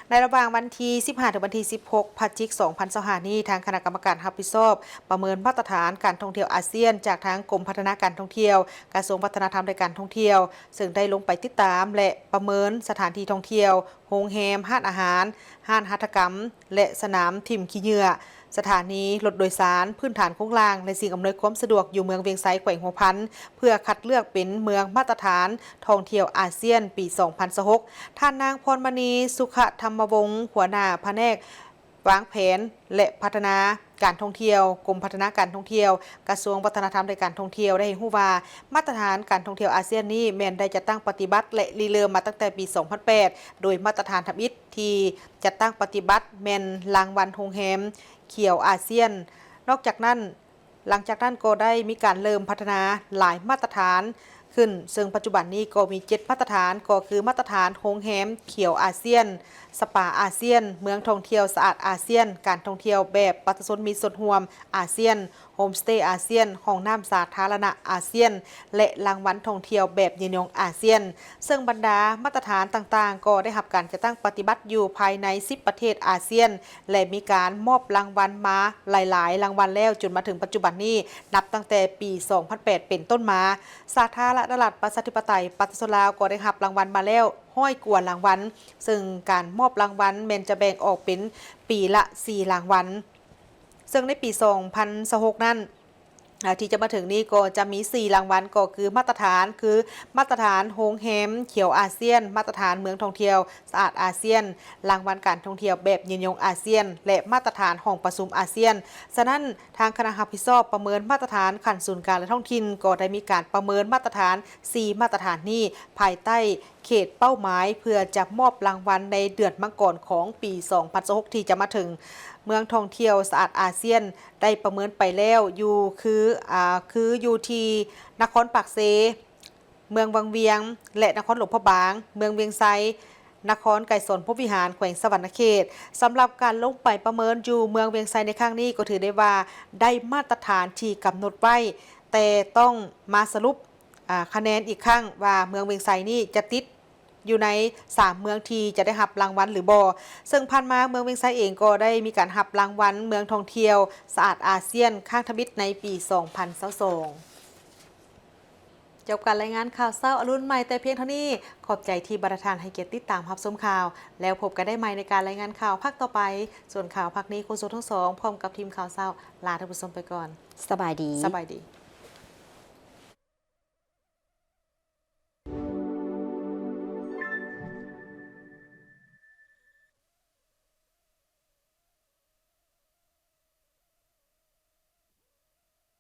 ໃນລະຫວ່າງວັນທີສິບຫ້າ ເຖິງວັນທີສິບຫົກ ພະຈິກ ສອງພັນຊາວຫ້ານີ້, ທາງຄະນະກຳມະການຮັບຜິດຊອບປະເມີນມາດຕະຖານການທ່ອງທ່ຽວອາຊຽນ ຈາກທາງກົມພັດທະນາການທ່ອງທ່ຽວ ກະຊວງວັດທະນະທຳ ແລະ ການທ່ອງທ່ຽວ, ເຊິ່ງໄດ້ລົງໄປຕິດຕາມ ແລະ ປະເມີນສະຖານທີ່ທ່ອງທ່ຽວ, ໂຮງແຮມ, ຮ້ານອາຫານ, ຮ້ານຫັດຖະກຳ ແລະ ສະໜາມຖິ້ມຂີ້ເຫຍື້ອ, ສະຖານີລົດໂດຍສານ, ພື້ນຖານໂຄງລ່າງ ແລະ ສິ່ງອຳນວຍຄວາມສະດວກຢູ່ເມືອງວຽງໄຊ ແຂວງຫົວພັນ ເພື່ອຄັດເລືອກເປັນເມືອງມາດຕະຖານທ່ອງທ່ຽວອາຊຽນປີສອງພັນຊາວຫົກ. ທ່ານນາງ ພອນມະນີ ສຸຂະທຳມະວົງ ຫົວໜ້າພະແນກວາງແຜນ ແລະ ພັດທະນາການທ່ອງທ່ຽວ, ກົມພັດທະນາການທ່ອງທ່ຽວ, ກະຊວງວັດທະນະທຳ ແລະ ການທ່ອງທ່ຽວ ໄດ້ໃຫ້ຮູ້ວ່າ ມາດຕະຖານການທ່ອງທ່ຽວອາຊຽນນີ້ແມ່ນໄດ້ຈັດຕັ້ງປະຕິບັດ ແລະ ລິເລີ່ມມາຕັ້ງແຕ່ປີສອງພັນແປດ ໂດຍມາດຕະຖານທຳອິດ ທີ່ຈັດຕັ້ງປະຕິບັດແມ່ນລາງວັນໂຮງແຮມຂຽວອາຊຽນ. ນອກຈາກນັ້ນ, ຫຼັງຈາກນັ້ນກໍໄດ້ມີການເລີ່ມພັດທະນາຫຼາຍມາດຕະຖານຂຶ້ນ, ເຊິ່ງປັດຈຸບັນນີ້ກໍມີເຈັດມາດຕະຖານ, ກໍຄືມາດຕະຖານໂຮງແຮມຂຽວອາຊຽນ, ສະປາອາຊຽນ, ເມືອງທ່ອງທ່ຽວສະອາດອາຊຽນ, ການທ່ອງທ່ຽວແບບປະຊາຊົນມີສ່ວນຮ່ວມອາຊຽນ, ໂຮມສະເຕອາຊຽນ, ຫ້ອງນ້ຳສາທາລະນະອາຊຽນ ແລະ ລາງວັນທ່ອງທ່ຽວແບບຍືນຍົງອາຊຽນ, ເຊິ່ງບັນດາມາດຕະຖານຕ່າງໆ ກໍໄດ້ຮັບການຈັດຕັ້ງປະຕິບັດຢູ່ພາຍໃນສິບປະເທດອາຊຽນ ແລະ ມີການມອບລາງວັນມາຫຼາຍໆລາງວັນແລ້ວ ຈົນມາເຖິງປັດຈຸບັນນີ້, ນັບຕັ້ງແຕ່ປີສອງພັນແປດເປັນຕົ້ນມາ, ສາທາລະນະລັດປະຊາທິປະໄຕປະຊາຊົນລາວ ກໍໄດ້ຮັບລາງວັນມາແລ້ວຮ້ອຍກວ່າລາງວັນ, ເຊິ່ງການມອບລາງວັນແມ່ນຈະແບ່ງອອກເປັນປີລະສີ່ລາງວັນ. ເຊິ່ງໃນປີສອງພັນຊາວຫົກນັ້ນ ອາ ທີ່ຈະມາເຖິງນີ້ກໍຈະມີສີ່ລາງວັນ, ກໍຄືມາດຕະຖານ ຄືມາດຕະຖານໂຮງແຮມຂຽວອາຊຽນ, ມາດຕະຖານເມືອງທ່ອງທ່ຽວສະອາດອາຊຽນ, ລາງວັນການທ່ອງທ່ຽວແບບຍືນຍົງອາຊຽນ ແລະ ມາດຕະຖານຫ້ອງປະຊຸມອາຊຽນ. ສະນັ້ນ, ທາງຄະນະຮັບຜິດຊອບປະເມີນມາດຕະຖານຂັ້ນສູນກາງ ແລະ ທ້ອງຖິ່ນ ກໍໄດ້ມີການປະເມີນມາດຕະຖານສີ່ມາດຕະຖານນີ້ ພາຍໃຕ້ ເຂດເປົ້າໝາຍ ເພື່ອຈະມອບລາງວັນໃນເດືອນມັງກອນຂອງປີສອງພັນຊາວຫົກທີ່ຈະມາເຖິງ. ເມືອງທ່ອງທ່ຽວສະອາດອາຊຽນ ໄດ້ປະເມີນໄປແລ້ວຢູ່ຄື ອາ ຄືຢູ່ທີ່ນະຄອນປາກເຊ, ເມືອງວັງວຽງ ແລະ ນະຄອນຫຼວງພະບາງ, ເມືອງວຽງໄຊ, ນະຄອນໄກສອນພົມວິຫານ ແຂວງສະຫວັນນະເຂດ. ສຳລັບການລົງໄປປະເມີນຢູ່ເມືອງວຽງໄຊໃນຄັ້ງນີ້ ກໍຖືໄດ້ວ່າໄດ້ມາດຕະຖານທີ່ກຳນົດໄວ້, ແຕ່ຕ້ອງມາສະຫຼຸບ ອາ ຄະແນນອີກຄັ້ງວ່າເມືອງວຽງໄຊນີ້ຈະຕິດຢູ່ໃນສາມເມືອງທີ່ຈະໄດ້ຮັບລາງວັນຫຼືບໍ່. ເຊິ່ງຜ່ານມາເມືອງວຽງໄຊເອງກໍໄດ້ມີການຮັບລາງວັນເມືອງທ່ອງທ່ຽວສະອາດອາຊຽນຄັ້ງທຳອິດໃນປີສອງພັນຊາວສອງ. ຈົບການລາຍງານຂ່າວເຊົ້າອະລຸນໃໝ່ແຕ່ພຽງເທົ່ານີ້. ຂອບໃຈທີ່ບັນດາທ່ານໃຫ້ກຽດຕິດຕາມຮັບຊົມຂ່າວ, ແລ້ວພົບກັນໄດ້ໃໝ່ໃນການລາຍງານຂ່າວພາກຕໍ່ໄປ. ສ່ວນຂ່າວພາກນີ້ ໂຄສົກທັງສອງ ພ້ອມກັບທີມຂ່າວເຊົ້າ ລາທ່ານຜູ້ຊົມໄປກ່ອນ. ສະບາຍດີ. ສະບາຍດີ.